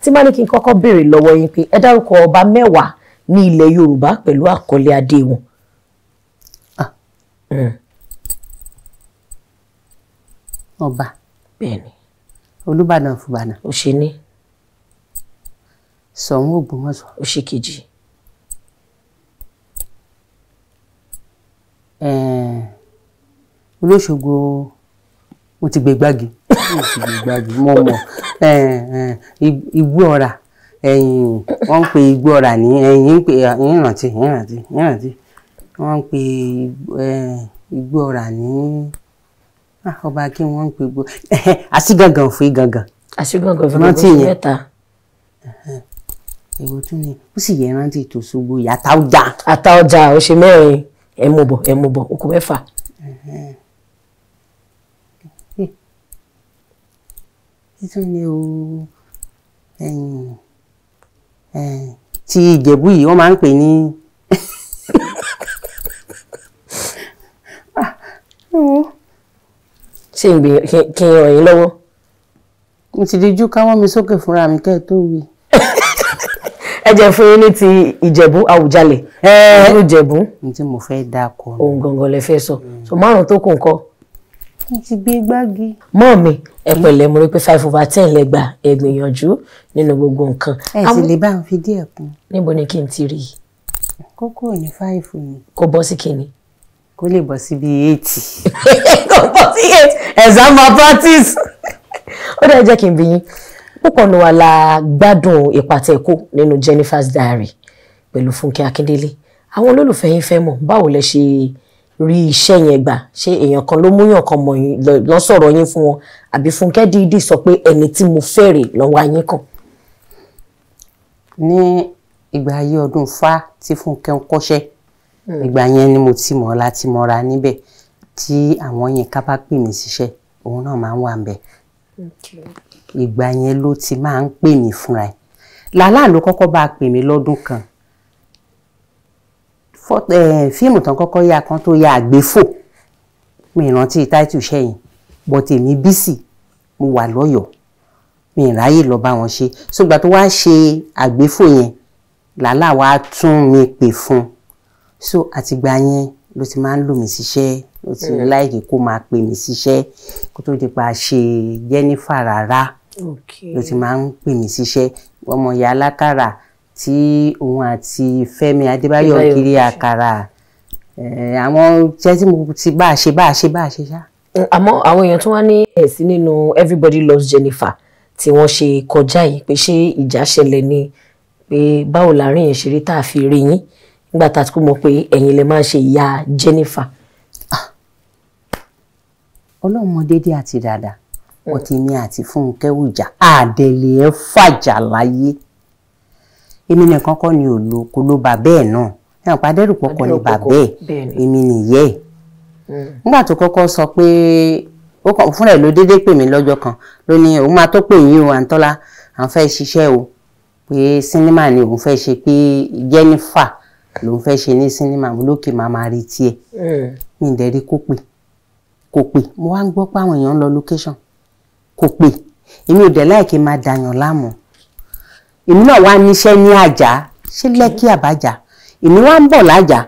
Tí má ní kí n kọ́kọ́ béèrè lọ́wọ́ yín pé ẹ dárúkọ ọba 10 ní ilẹ̀ Yorùbá pẹ̀lú àkọlé adé wọn. Ọba. Bẹ́ẹ̀ni. Olúbàdàn Fúbànà. Ó ṣe ní. Ṣọ̀ún Ògbómọ̀ṣọ́. Ó ṣe kejì. Olóṣogbo, mo ti gbé gbági, mo ti gbé gbági, mo mọ̀ Igbó Ọ̀rà, ẹ̀yìn wọ́n ń pe Igbó Ọ̀rà ní ẹ̀yìn ń pe ìrántí ìrántí ìrántí wọ́n ń pe Igbó Ọ̀rà ní ọba kí wọ́n ń pe Igbó Àṣìgangan òfin gangan. Àṣìgangan òfin gangan mẹ́ta. Èwo tún ni ó sì yẹ rántí tòṣogbo yàtá ọjà. Àtà ọjà, ó ṣe mẹ́rin. Ẹ mú bọ̀, ẹ mú bọ̀, ó kù 6. Títún ni o ti Ìjẹ̀bú yìí wọ́n máa ń pè ní Ṣé n kí n ràn yín lọ́wọ́? Mo ti dijú káwọ́ mi sókè fúnra mi kẹ́ ẹ tó wí. Ẹ jẹ́ fún yín ní ti Ìjẹ̀bú, Àwùjalẹ̀ ìlú Ìjẹ̀bú. Ní tí mo fẹ́ dákọ. Ohun gangan lẹ fẹ́ sọ, so 5 tó kù ńkọ́? Mo ti gbé gbági. Mọ́ mi, ẹ pẹ̀lẹ́, mo rí pé 5/10 lẹ gbà, ẹ gbìyànjú nínú gbogbo nǹkan. Ẹ sì lè bá ń fi díẹ̀ kún. Níbo ni kí n ti rí i? Kókó ní 5 ni. Kó bọ́ sí kíni? Kó lè bọ́ sí bíi 8. Kó bọ́ sí 8, exam malpractice. Ó dẹ̀ jẹ́ kí n bi yín, púpọ̀ ní wa la gbádùn ìpàtẹ́kù nínú Jennifer's Diary pẹ̀lú Fúnkẹ́ Akíndélé. Àwọn olólùfẹ́ yín fẹ́ mọ̀ báwo lẹ ṣe rí iṣẹ́ yẹn gbà. Ṣé èèyàn kan ló múyàn kan mọ̀ yín lọ sọ̀rọ̀ yín fún wọn, àbí Fúnkẹ́ dídì sọ pé ẹni tí mo fẹ́ rè lọ́wọ́ ayín kàn? Ní ìgbà ayé ọdún Fá tí Fúnkẹ́ ń kọ́ṣẹ́, ìgbà yẹn ni mo ti mọ̀ láti mọ̀ra níbẹ̀. Tí àwọn yẹn ká bá pè mí síṣẹ́, òun náà máa ń wà ńbẹ̀. Ìgbà yẹn ló ti máa ń pè mí fúnra ẹ̀. Làlá ló kọ́kọ́ bá pè mí lọ́dún kan. Fíìmù tán kọ́kọ́ yá kan tó yá àgbéfò, mi ìrántí táìtù sẹ́yìn, but èmi bísì, mo wà lọ́yọ̀ọ́, mi ìráyè lọ bá wọn ṣe. Ṣùgbọ́n tó wá ṣe àgbéfò yẹn, Làlá wa tún mi pè fún un. So àtìgbà yẹn ló ti máa ń lò mí síṣẹ́, ló ti láìkí kó máa pè mí síṣẹ́ kó tó di pa ṣe Jennifer rárá. Ló ti máa ń pè mí síṣẹ́. Ọmọ ìyá alákàrà tí òun àti Fẹ́mi Adébáyọ̀ kiri àkàrà, àwọn iṣẹ́ tí mo ti bá a ṣe bá a ṣe bá a ṣe ṣá. Àmọ́ àwọn èèyàn tó wá ní ẹ̀sìn nínú Everybody Loves Jennifer tí wọ́n ṣe kọjá yìí, pé ṣé ìjà ṣẹlẹ̀ ni, pé báwo láàrin yẹn ṣe rí tá a fi rí yín nígbà tá a ti kú mọ̀ pé ẹ̀yin lè máa ṣe ìyá Jennifer. Ọlọ́run mọ déédéé àti dáadáa, ọtí mi àti Fúnkẹ́ òjà àdẹ̀lẹ̀ ẹ̀ fàjà láyé. Èmi nìkan kọ́ ni òlo kò ló bàbá ẹ̀ náà, ẹ̀ hàn padẹ́rù pọ̀kọ̀ ni bàbá ẹ̀, èmi nìyẹ́ ẹ̀. Nígbà tó kọ́kọ́ sọ pé ó kàn fúnra ẹ̀ ló déédéé pè mí lọ́jọ́ kan, ló ní òun máa tó pè yín o, Àǹtọ́lá, à ń fẹ́ ṣiṣẹ́ o, pé sinimá ni òun fẹ́ ṣe, pé Jennifer lòun fẹ́ ṣe ní sinimá. Mo lókè máa máa rí tiẹ̀, mi ì dẹ̀ rí kó pè, kò pè. Mo wá ń gbọ́ pé àwọn èèyàn ń lọ location, kò pè. Èmi ò dẹ̀ láìkí máa dàyàn láàmú. Èmi náà wá níṣẹ́ ní Àjà, ṣé Lẹ́kí àbájá, èmi wá ń bọ̀ lájà.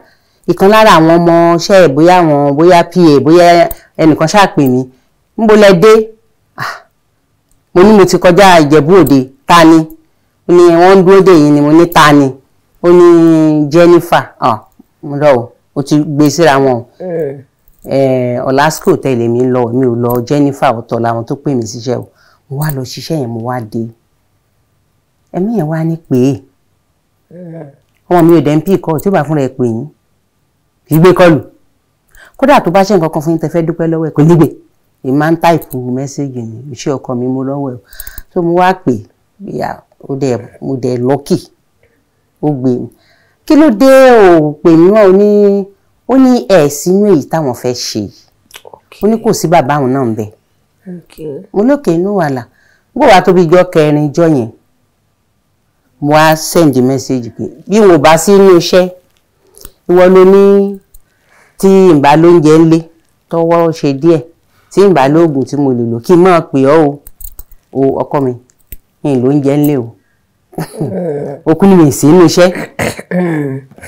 Ìkan lára àwọn ọmọ iṣẹ́ ẹ̀, bóyá àwọn bóyá pa bóyá ẹnìkan ṣáà pè mí, níbo lẹ dé? Mo ní mo ti kọjá Ìjẹ̀bú Òde. Ta ni? Ó ní wọ́n ń dúró dè yín ni. Mo ní ta ni? Ó ní Jennifer. Mo lọ o, ó ti gbé síra wọn o. Ọ̀làsíkò tẹ̀lé mi lọ, mi ò lọ Jennifer, ọ̀tọ̀ làwọn tó pè mí síṣẹ́ o. Mo wá lọ ṣiṣẹ́ yẹn, mo wá dé. Ẹ̀mí yẹn wá ní pé ọmọ mi ò dẹ̀ ń pì kọ́, tí ó bá fúnra ẹ̀ pè yín kì í gbé kọlù. Kódà tó bá ṣe nǹkan kan fún yín tẹ́ fẹ́ dúpẹ́ lọ́wọ́ ẹ̀, kò ní gbé. Èmi máa ń táìpù mẹ́sẹ́gì ni, iṣẹ́ ọkọ mi mú lọ́wọ́ ẹ̀. Tó mo wá pè é, mo dẹ̀ lọ́kì, ó gbé mi. Kí ló dé o pè mí wọ́n? Ó ní ẹ̀ sínú èyí táwọn fẹ́ ṣe yìí. Ó ní kò sí bàbá àwọn náà ń bẹ. Mo lókè inú wàhálà. Gbọ́ wa tó bí ijọ́ kẹrin ijọ́ yẹn, mo wá send message pé bí mo bá sí inú iṣẹ́, ìwọ ló ní tí n bá lóúnjẹ ńlé tọwọ́ ṣe díẹ̀, tí n bá lóògùn tí mo lè lò kí n máa pè ọ́ o, ọkọ mi n lóúnjẹ ńlé o, okú ni mi sí inú iṣẹ́.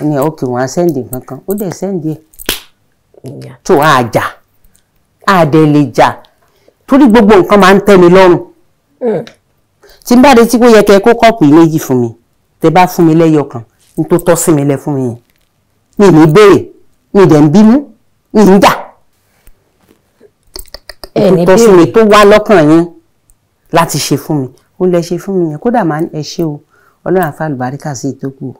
Ní òkè wọn á send nǹkan kan, ó dẹ̀ send ẹ̀ tó àjà àdẹ̀ lè jà torí gbogbo nǹkan máa ń tẹ́ mi lọ́rùn. Tí n bá retí pé ó yẹ kẹ́ kó kọ́ọ̀pù méjì fún mi, tẹ́ bá fún mi lẹ́yọ kan, n tó tọ́ sí mi lẹ fún mi yẹn, mi ní béèrè, mi dẹ̀ ń bínú, mi ń jà. N tó tọ́ sí mi tó wá lọ́kàn yín láti ṣe fún mi, ó lẹ ṣe fún mi yẹn, kódà máa ẹ ṣe o, Ọlọ́run àfa àlùbáríkà sí ìtókù o.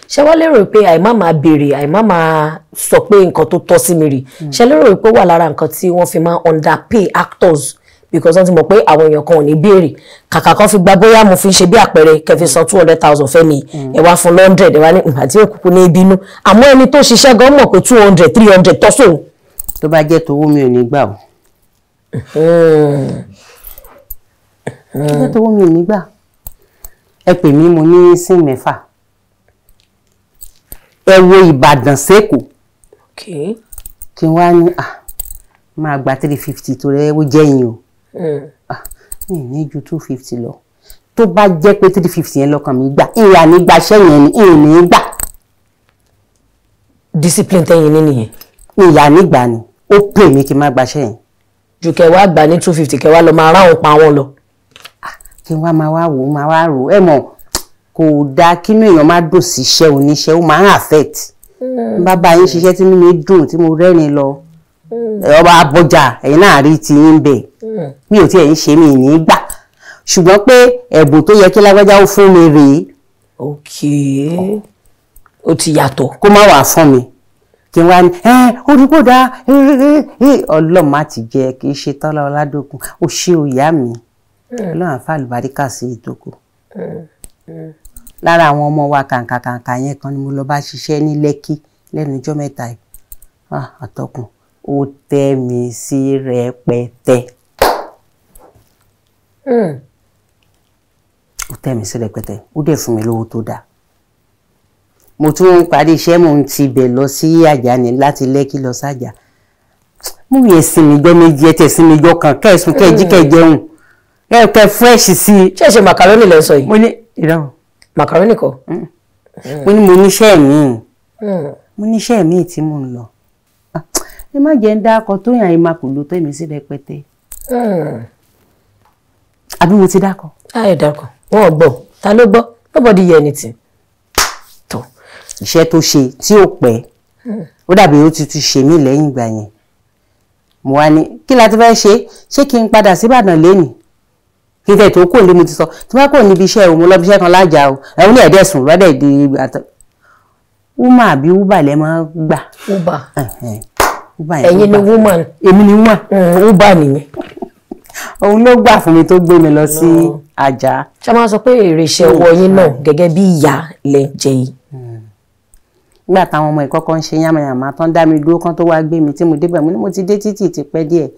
Ṣé wá lérò pé àìmá máa béèrè, àìmá máa sọ pé nǹkan tó tọ́ sí mi rè, ṣé lérò pé wà lára nǹkan tí wọ́n fi máa underpay actors because wọ́n ti mọ̀ pé àwọn èèyàn kan ò ní béèrè, kàkà kan fi gba bóyá mo fi ń ṣe bí àpẹẹrẹ kẹfì san 200,000 fẹ́ mi, ẹ wá fún 100, ẹ wá ní àti òkùnkùn ní ìbínú, àmọ́ ẹni tó ṣiṣẹ́ gan mọ̀ pé 200 300 tọ́ sóun. Tó bá jẹ́ tówó mi ò ní gbà o. Tó jẹ́ tówó mi ò ní gbà. Ẹ pè mí, mo ní sí mẹ́fà. Ẹ wo Ìbàdàn sẹ́kọ̀ọ́. Kí n wá ní máa gba 350 tó rẹ ó jẹ́ yín o. Ní ju 250 lọ. Tó bá jẹ́ pé 350 yẹn lọ́kàn mi gbà, ìyá ní gbaṣẹ́ yẹn ni ìyìn ní gbà. Discipline tẹ́yìn ní nìyẹn. Ìyá ní gbà ni, ó pè mí kí n má gbaṣẹ́ yẹn. Ju kẹwàá gbà ní 250 kẹwàá lọ máa ráhùn pa wọn lọ. Kí n wá máa wá wò ó, máa wá rò ó, ẹ mọ̀ kò dáa kínú èèyàn má dùn sí iṣẹ́ oníṣẹ́, ó máa ń affect. Bàbá yín ṣiṣẹ́ tí mímí dùn tí mo rẹ́rìn lọ, ọba abọ́jà ẹ̀yin náà rí ti yín bẹ̀, mi ò tiẹ̀ ń ṣe mí ní gbà, ṣùgbọ́n pé ẹ̀bùn tó yẹ kí lágbájá ó fún mi rèé. Ok, ó ti yàtọ̀. Kó má wàá fún mi kí n wá ní ó rí kó dáa, Ọlọ́run má ti jẹ́ kì í ṣe Tọ́lá Ọládòkun, ó ṣe òyà mi, Ọlọ́run àfa àlùbáríkà sí ìdókò. Lára àwọn ọmọ wa kàǹkàkàǹkà yẹn kan ni mo lọ bá ṣiṣẹ́ ní Lẹ́kí lẹ́nu ọjọ́ mẹ́ta yìí. Àtọkùn ó tẹ́ mi sí rẹpẹtẹ. Ó tẹ́ mi sí rẹpẹtẹ, ó dẹ̀ fún mi lówó tó dáa. Mo tún ń parí iṣẹ́, mo ń tibẹ̀ lọ sí Àjà ní láti Lẹ́kí lọ sájà. Mú mi ẹ̀sìn mi jọ méjì, ẹ tẹ̀sìn mi jọ kàn, kẹ́ẹ̀sùn kẹ́ẹ̀jí kẹ́ẹ̀jẹun, kẹ́ẹ̀ fresh sí i. Ṣé ṣe màkàrónì lẹ sọ yìí? Mo ní ìrọ̀rùn. Màkàrónì kọ́? Mo ní mo níṣẹ́ mi. Mo níṣẹ́ mi tí mò ń lọ. Ẹ má jẹ́ ń dákọ tó yàn ẹ máa kò ló tẹ́ mi sí rẹpẹtẹ. Àbí mo ti dákọ? Ẹ dákọ, wọn ò gbọ́, ta ló gbọ́? Nobody hear anything. Tó. Iṣẹ́ tó ṣe tí ò pẹ́, ó dàbí ó ti tún ṣe mí lẹ́yìn ìgbà yẹn. Mo wá ní kí la ti fẹ́ ṣe? Ṣé kí n padà sí Ìbàdàn lénìí? Kí n tẹ̀ tó kò ní mo ti sọ, tí wọ́n kò níbi iṣẹ́ o, mo lọ bí iṣẹ́ kan lájà o, ẹ̀hún ní ẹ̀dẹ̀sùn lọ́dẹ̀ di àtọ̀. Uber àbí Uber lẹ máa gbà. Uber. Ẹ̀yin ni woman. Èmi ni woman. Uber nìyẹn. Òun ló gbà fún mi tó gbé mi lọ sí Àjà. Ṣé máa sọ pé èrè iṣẹ́ ọwọ́ yín náà gẹ́gẹ́ bí ìyá lẹ ń jẹ yìí? Nígbà táwọn ọmọ ìkọ́kọ́ ń ṣe yánmayànmá tán dá mi dúró kán tó wá gbé mi tí mo débẹ̀, mo ní mo ti dé títì ti pẹ́ díẹ̀.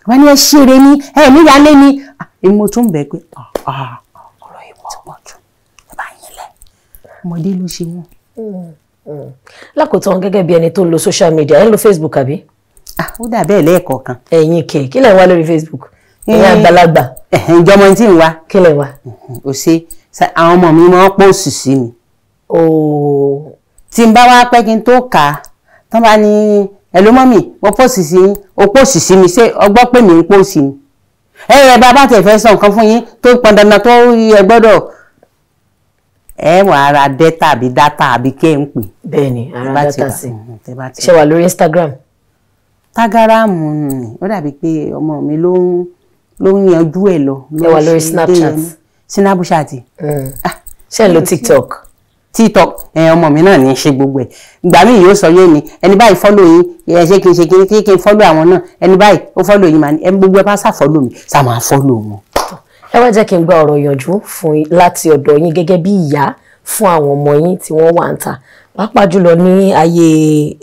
Wọ́n ní ẹ ṣeré ní ẹ níyàlé ni. Èmi mo tún bẹ̀ pé ọ̀rọ̀ yìí ti pọ̀ jù, ẹ bá yín lẹ̀. Ọmọdé ló ṣe wọ́n. Lákòótán gẹ́gẹ́ bí ẹni tó ń lo social media, ẹ ń lo Facebook àbí? Ó dà bẹ́ẹ̀ lẹ́ẹ̀kọ̀ọ̀kan. Ẹ̀yin kẹ̀, kí lẹ̀ ń wá lórí Facebook? Ẹ̀yin àgbàlagbà. Ìjọmọ tí ń wá. Kí lẹ̀ wá? Ò ṣe, àwọn ọmọ mi máa ń pọ̀ òsì sí mi. Tí n bá wá pẹ́ kí n tó kà á, tán bá ní ẹ ló mọ́mì, mo pòsì sí yín, o pòsì sí mi, ṣé ọgbọ́ pé mi ń pòsì ni? Ẹ bá bá tẹ̀ fẹ́ sọ nǹkan fún yín tó pọn dandan tó ẹ gbọ́dọ̀. Ẹ wà ara dẹ́tà àbí dátà àbí kẹ́ ń pè. Bẹ́ẹ̀ni, ara dátà sí. Ṣé wà lórí Instagram? Tágàràmù ni, ó dàbí pé ọmọ mi ló ń yanjú ẹ lọ. Ẹ wà lórí Snapchat? Snapchat. Ṣé ẹ lo TikTok? TikTok, ọmọ mi náà ní í ṣe gbogbo ẹ̀. Ìgbà míì yóò sọ yóò ní ẹni báyìí fọ́lò yín, ẹ ṣé kí n ṣe kí n fọ́lò àwọn náà, ẹni báyìí ó fọ́lò yín, màá ní ẹ gbogbo ẹ bá sá fọ́lò mi, sá máa fọ́lò wọn. Ẹ wá jẹ́ kí n gba ọ̀rọ̀ ìyànjú fún láti ọ̀dọ̀ yín gẹ́gẹ́ bí ìyá fún àwọn ọmọ yín tí wọ́n wà ń ta, pàápàá jùlọ ní ayé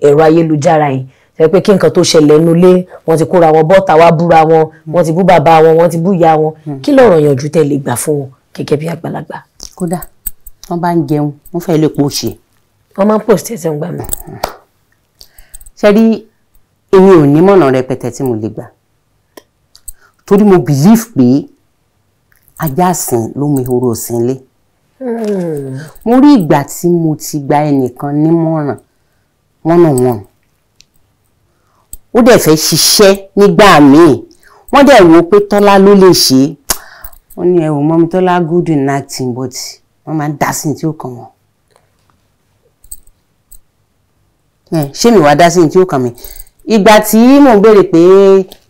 ẹ̀rọ ayélujára yìí. Ṣe pé kí nǹkan tó ṣẹlẹ̀ nulẹ̀, wọ́n ti kóra wọn bọ́ta wá búra wọn, wọ́n ti bú bàbá wọn, wọ́n ti bú ìyá wọn. Kí lọ̀rọ̀ yànjú tẹ́ lè gbà fún wọn gẹ́gẹ́ bí àgbàlagbà? Kódà wọ́n bá ń jẹun, wọ́n fẹ́ lè pò ṣe. Wọ́n máa ń post ẹsẹ̀ ń gbà mí. Ṣe rí, èmi ò ní mọ̀nà rẹpẹtẹ tí mo lè gbà, torí mo believe pé ajá sìn ló mú ehoro sìn lé. Mo rí ìgbà tí mo ti gba ẹnìkan nímọ̀ràn one on one, ó dẹ̀ fẹ́ ṣiṣẹ́ nígbà míì, wọ́n dẹ̀ wò pé Tọ́lá ló lè ṣe é. Wọ́n ní ẹ wò, mọ́mi Tọ́lá good in acting, but wọ́n máa ń dá sí ní tí ó kàn wọ́n. Ṣé mi wá dá sí ní tí ó kàn mí? Ìgbà tí mò ń béèrè pé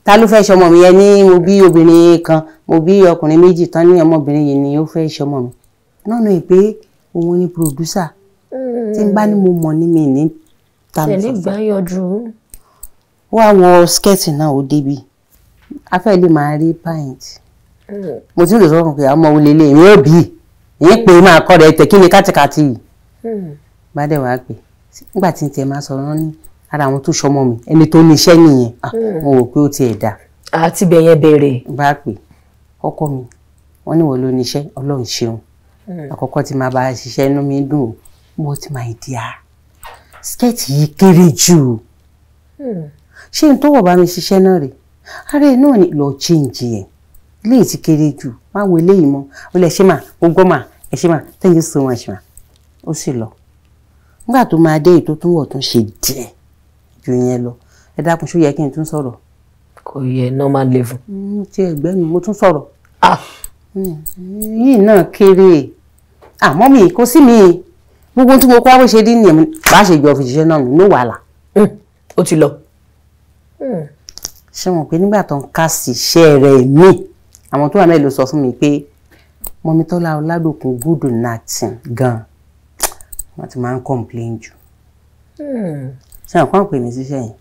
ta ló fẹ́ ṣọmọ mi yẹn, ní mo bí obìnrin kan, mo bí ọkùnrin méjì tán, ní ọmọbìnrin yìí ni ó fẹ́ ṣọmọ mi náà nù, pé òun ni producer tí n bá ní mo mọ̀ ní mi ní ta mi tẹ̀lé sọ̀sọ̀. Gbà yọjú. Ó wá wọ skirt náà, ó débi afẹ́ lè máa rí pint. Mo ti lè sọ fún un pé ọmọ wo lélẹ̀ ìyẹn ò bí ìyẹn pé máa kọ́ rẹ̀ tẹ̀ kí ni kátikàti yìí bá dẹ̀ wá pé nígbà tí n tiẹ̀ máa sọ̀rọ̀ ní ara àwọn tó ṣọmọ mi, ẹni tó ní iṣẹ́ nìyẹn. Ah, mo wò pé ó tiẹ̀ dà. Àti ibẹ̀ yẹn bẹ̀rẹ̀. Bá pè ọkọ mi, wọ́n ní wọ́n ló níṣẹ́. Ọlọ́run ṣeun, àkọ́kọ́ tí máa bá a ṣiṣẹ́, inú mi dùn o. But my dear, skirt yìí kéré jù. Ṣé n tó wọ̀ bá mi ṣiṣẹ́ náà rè? Ara ẹ̀ náà ni, lọ change ẹ̀, eléyìí ti kéré jù, má wo eléyìí mọ́. Ó lè ṣe mà, mo gbọ́ mà, ẹ ṣe mà, thank you so much mà. Ó sì lọ. Nígbà tó máa dé, èyí tó tún wọ̀ tún ṣe díẹ̀ ju yẹn lọ. Ẹ dákun, ṣó yẹ kí n tún sọ̀rọ̀? Kò yẹ, normal level. Tí ẹgbẹ́ mi, mo tún sọ̀rọ̀. Ah. Yìí náà kéré, àmọ́ mi kò sí mi gbogbo tí mo kọ́ wá bó ṣe rí nìyẹn, bá ṣe jọ fi ṣiṣẹ́ náà nù, ní wàhálà. Ó ti lọ. Ṣé wọn pé nígbà tó ń ká sí iṣẹ́ rẹ̀ mí, àwọn tó wà mẹ́rin ló sọ fún mi pé mọ́mí Tọ́lá Ọládòkun good nothing gan, wọ́n ti máa ń complain jù. Ṣé wọn kàn pè mí síṣẹ́ yẹn?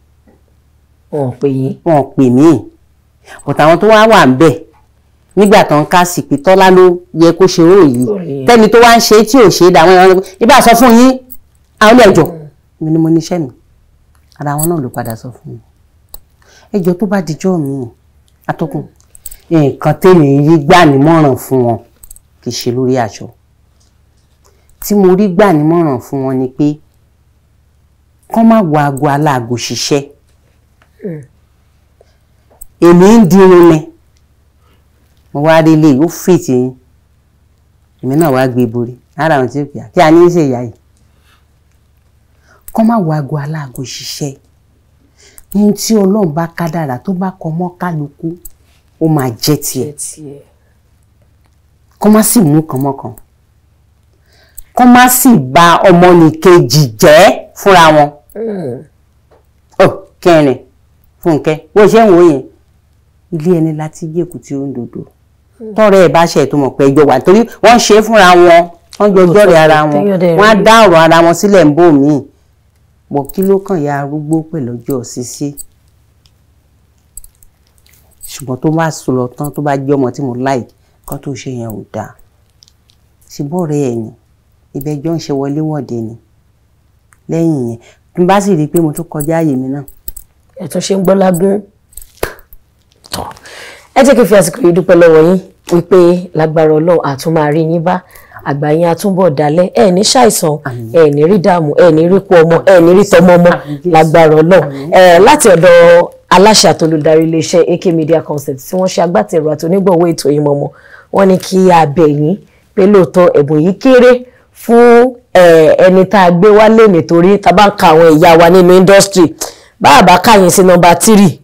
Wọn ò pè yín. Wọn ò pè mí, but àwọn tó wá wà ń bẹ̀ nígbà tó ń ká sí pé Tọ́lá ló yẹ kó ṣe ó yìí, tẹ́ni tó wá ń ṣe tí ò ṣe é dà, wọ́n yẹn ibà sọ fún yín, àwọn ilé ẹjọ́ mi ni mo níṣẹ́ mi. Ara wọn náà ló padà sọ fún mi ẹjọ́ tó bá dijọ́ mi. Atọ́kùn, nǹkan tèmi rí gbà nímọ̀ràn fún wọn, kì í ṣe lórí aṣọ tí mo rí gbà nímọ̀ràn fún wọn, ni pé kán má wo aago aláago ṣiṣẹ́. Èmi ń dirun ni, mo wá rí ilé ó fìtì yín, èmi náà wá gbé borí ara àwọn tí ó pè á kí a ní í ṣe ìyá yìí. Kán má wo aago aláago ṣiṣẹ́. Ní tí Ọlọ́run bá kádàrà, tó bá kọ mọ́ kálukú, ó máa jẹ́ tiẹ̀. Kán má sì mú kan mọ́kan, kán má sì bà ọmọnìkejì jẹ́ fúnra wọn. Ọ kẹrin, Fúnkẹ́, bó ṣe ń wò yẹn, ilé ẹni láti jẹ́kù tí ó ń dòdò. Tọ́rẹ́ ẹ̀ bá ṣe tó mọ̀ pé ẹjọ́ wà, torí wọ́n ń ṣe é fúnra wọn, wọ́n jọ jọ́rẹ̀ ara wọn, wọ́n á dá ọ̀rọ̀ ara wọn sílẹ̀ ń bò míì bọ̀. Kí ló kàn ya arúgbó pẹ̀lú ọjọ́ sísí? Ṣùgbọ́n tó bá sùn lọ tán, tó bá jẹ́ ọmọ tí mo like, kan tó ṣe yẹn ò dáa, ṣùgbọ́n ọ̀rẹ́ ẹ̀ ni, ibẹ̀ jọ ń ṣe wọléwọ̀de ni. Lẹ́yìn yẹn, tí n bá sì rí i pé mo tún kọjá àyè mi náà. Ẹ tún ṣe ń gbọ́ lágún tọ́. Ẹ jẹ́ kí n fi àsìkò yìí dúpẹ́ lọ́wọ́ yín wípé lágbára Ọlọ́run, àtún máa rí yín bá, àgbà yín àtúnbọ̀ dalẹ̀, ẹ ní ṣàìsàn, ẹ ní rí dààmú, ẹ ní rí kú ọmọ, ẹ ní rí tọmọ ọmọ, lágbára Ọlọ́run. Ẹ láti ọ̀dọ̀ aláṣẹ àtolùdarí iléeṣẹ́ AK Media Concept tí wọ́n ṣe agbátẹrù àti onígbọ̀wọ́ ètò yìí mọ̀mọ́, wọ́n ní kí a bẹ̀ yín pé lóòótọ́ ẹ̀bùn yìí kéré fún ẹni tá a gbé wálé, nítorí tá a bá ń ka àwọn ìyá wa nínú industry, bá a bá káyìn sí nọ́mbà 3,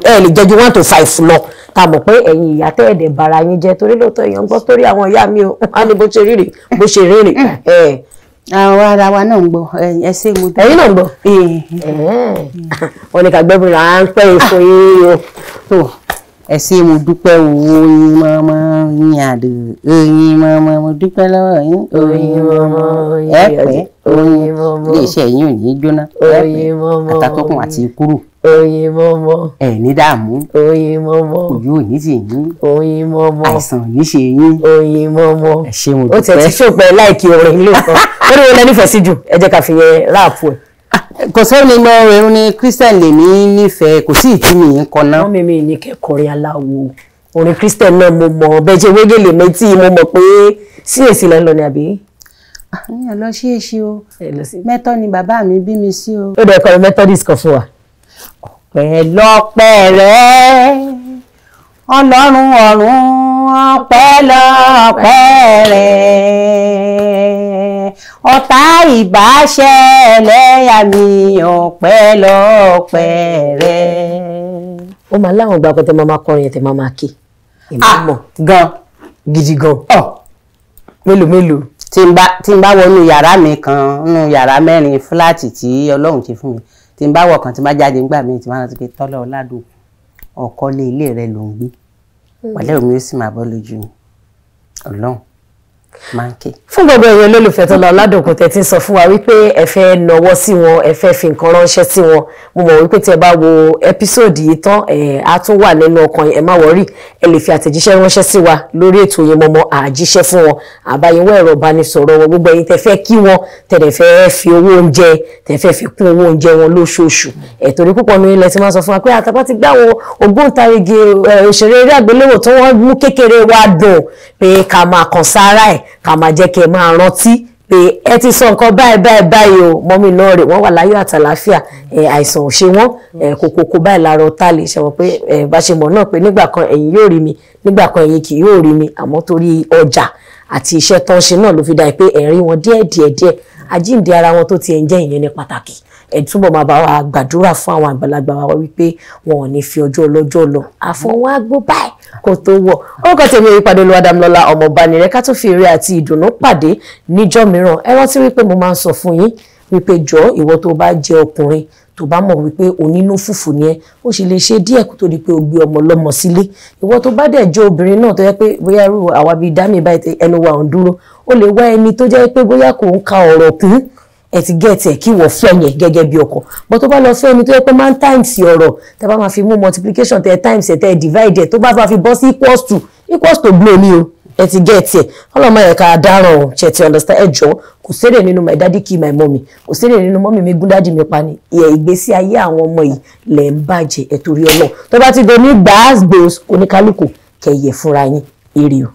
ẹ lè jẹ́ ju 1 to 5 lọ. Tá a mọ̀ pé ẹ̀yin ìyá tẹ́ ẹ̀dẹ̀ bara yín jẹ́, torí lóòótọ́ èèyàn ń gbọ́ torí àwọn ìyá mi ò wá ní bó ṣe rírì bó ṣe rírì. Àwọn ara wa náà ń gbọ́, ẹ ṣé, mo dúpẹ́. Ẹ̀yin náà ń gbọ́. Wọ́n ní ká gbẹ́bùn ráńpẹ́ ìfún yín o. Tó, ẹ ṣé, mo dúpẹ́ o. Oyin mọ́mọ́ yín àdó, oyin mọ́mọ́, mo dúpẹ́ lọ́wọ́ yín. Oyin mọ́mọ́. Ẹ pẹ́. Oyin mọ́mọ́. Iléeṣẹ́ yín ò ní jóná. Oyin mọ́mọ́. Àtàtọ́kùn àti kúrò. Oyin mọ́mọ́. Ẹ ní dààmú. Oyin mọ́mọ́. Ojú ò ní tì yín. Oyin mọ́mọ́. Àìsàn ò ní ṣe yín. Oyin mọ́mọ́. Ẹ ṣé, mo Ó tiẹ̀ ti dúpẹ́. ṣòpẹ́ láìkí orin lóòótọ́. Ó ní wọn lẹ nífẹ̀ẹ́ sí jù, ẹ jẹ́ ká fi yẹn wrap ẹ̀. Kò sẹ́ni mọ ẹ̀rù ni Christian lè ní nífẹ̀ẹ́, kò sí ìtí mi ń kọ náà. Wọ́n mímí ní kẹ́kọ̀ọ́rin aláwo, orin Christian náà mo mọ̀ bẹ́ẹ̀ ṣe wégele méjì, mo mọ̀ pé CAC lẹ́ ń lọ ni àbí? Mi ò lọ sí èsì o, mẹ́tọ́ ni bàbá mi bí mi sí o. Ó dẹ̀ kọrin Methodist kan fún wa. Ọpẹ́lọpẹ́ rẹ Ọlọ́run ọ̀run, ọpẹ́lọpẹ́ rẹ, ọ̀tá ìbáṣẹ ẹlẹ́yà mi, ọpẹ́lọpẹ́ rẹ. Ó máa láwọn ìgbà kan tẹ máa máa kọrin yẹn, tẹ máa máa ké. Èmi mọ̀ gan gidi gan. Mélòó mélòó. Tí n bá wọnú yàrá mi kan nínú yàrá mẹ́rin fúláàtì tí Ọlọ́run ti fún mi, tí n bá wọ̀ kan, tí n bá jáde nígbà míì, tí n bá rántí pé Tọ́lá Ọládòkun ọ̀kọ́lé ilé rẹ ló ń gbé, wàlẹ́ omi ó sì máa bọ́ lójú mi, Ọlọ́run máa ń ké. Fún gbogbo ẹ̀yin olólùfẹ́ Tọ́lá Ọládòkun tẹ́ ti ń sọ fún wa wípé ẹ fẹ́ nọwọ́ sí wọn, ẹ fẹ́ fi nǹkan ránṣẹ́ sí wọn, mo mọ̀ wípé tí ẹ bá wo episode yìí tán, ẹ á tún wà nínú ọkàn yín. Ẹ má worry, ẹ lè fi àtẹ̀jíṣẹ́ ránṣẹ́ sí wa lórí ètò Oyinmomo, àjíṣẹ́ fún wọn, àbáyẹwò ẹ̀rọ ìbánisọ̀rọ̀ wọn. Gbogbo ẹ̀yin tẹ́ fẹ́ kí wọn, tẹ́ fẹ́ fi owó oúnjẹ, tẹ́ fẹ́ fi kún owó oúnjẹ wọn lóṣooṣù, ẹ̀ torí púpọ̀ ní ilẹ̀ tí máa sọ fún wa pé àtàbá ti gbá àwọn ògbóǹtarìgì òṣèré eré àgbéléwò tó wọ́n mú kékeré wa dùn, pé ká máa kàn sára ẹ̀, ká máa jẹ́ kí ẹ máa rántí pé ẹ ti sọ nǹkan báyìí báyìí báyìí o. Mummy náà rè, wọ́n wà láyọ̀ àtàláfíà, àìsàn ò ṣe wọ́n, kòkòkò báyìí lára ọ̀tá lè ṣe wọ́n, pé bá ṣe mọ̀ náà pé nígbà kan ẹ̀yin yóò rí mi, nígbà kan ẹ̀yin kì yóò rí mi, àmọ́ torí ọjà àti iṣẹ́ tó ń ṣe náà ló fi dá pé ẹ̀rí wọn díẹ̀ díẹ̀ díẹ̀, àjíǹde ara wọn tó ti ẹ̀ ń jẹ́ ìyẹn ní pàtàkì. Ẹ túbọ̀ máa bá wa gbàdúrà fún àwọn àgbàlagbà wa wípé wọn ò ní fi ọjọ́ ọlọ́jọ́ lọ, àfọwọ́n àgbo báyìí kó tó wọ̀. Orúkọ tèmi ìpàdé Olúwadámilọ́lá Ọmọbánirẹ́, ká tó fi eré àti ìdùnnú pàdé níjọ́ mìíràn. Ẹ rántí wípé mo máa ń sọ fún yín wípé jọ, ìwọ tó bá jẹ́ ọkùnrin, tó bá mọ̀ wípé onínú fùfù ni ẹ, ó sì lè ṣe díẹ̀ kó tó di pé o gbé ọmọ lọ́mọ sílé. Ìwọ tó bá dẹ̀ jẹ́ obìnrin náà, tó yẹ pé bóyá irú àwa bíi dámì báyìí, ẹnu wa ò ń dúró, ó lè wá ẹni tó jẹ́ pé bóyá kò ń ka ọ̀rọ̀ kún, ẹ ti get ẹ, kí wọ́n fẹ́ yẹn gẹ́gẹ́ bí ọkọ. But tó bá lọ fẹ́ ẹni tó yẹ pé máa ń times ọ̀rọ̀, tẹ́ bá máa fi mú multiplication, tẹ́ times ẹ, tẹ́ divide ẹ, tó bá fi bọ́ sí equals to, equals to blow ni o. Ẹ ti get ẹ, ọlọ́mọ yẹn ká dáràn o. Ṣe ti understand? Ẹ jọ, kò sérè nínú my daddy kill my mommy, kò sérè nínú mummy mi gún daddy mi pa ni. Ìyẹn ìgbésí ayé àwọn ọmọ yìí lẹ̀ ń bàjẹ́. Ẹ torí Ọlọ́run, tó bá ti do ní gbàásgbòs, oníkálukú kẹyẹ fúnra yín. Èrè o.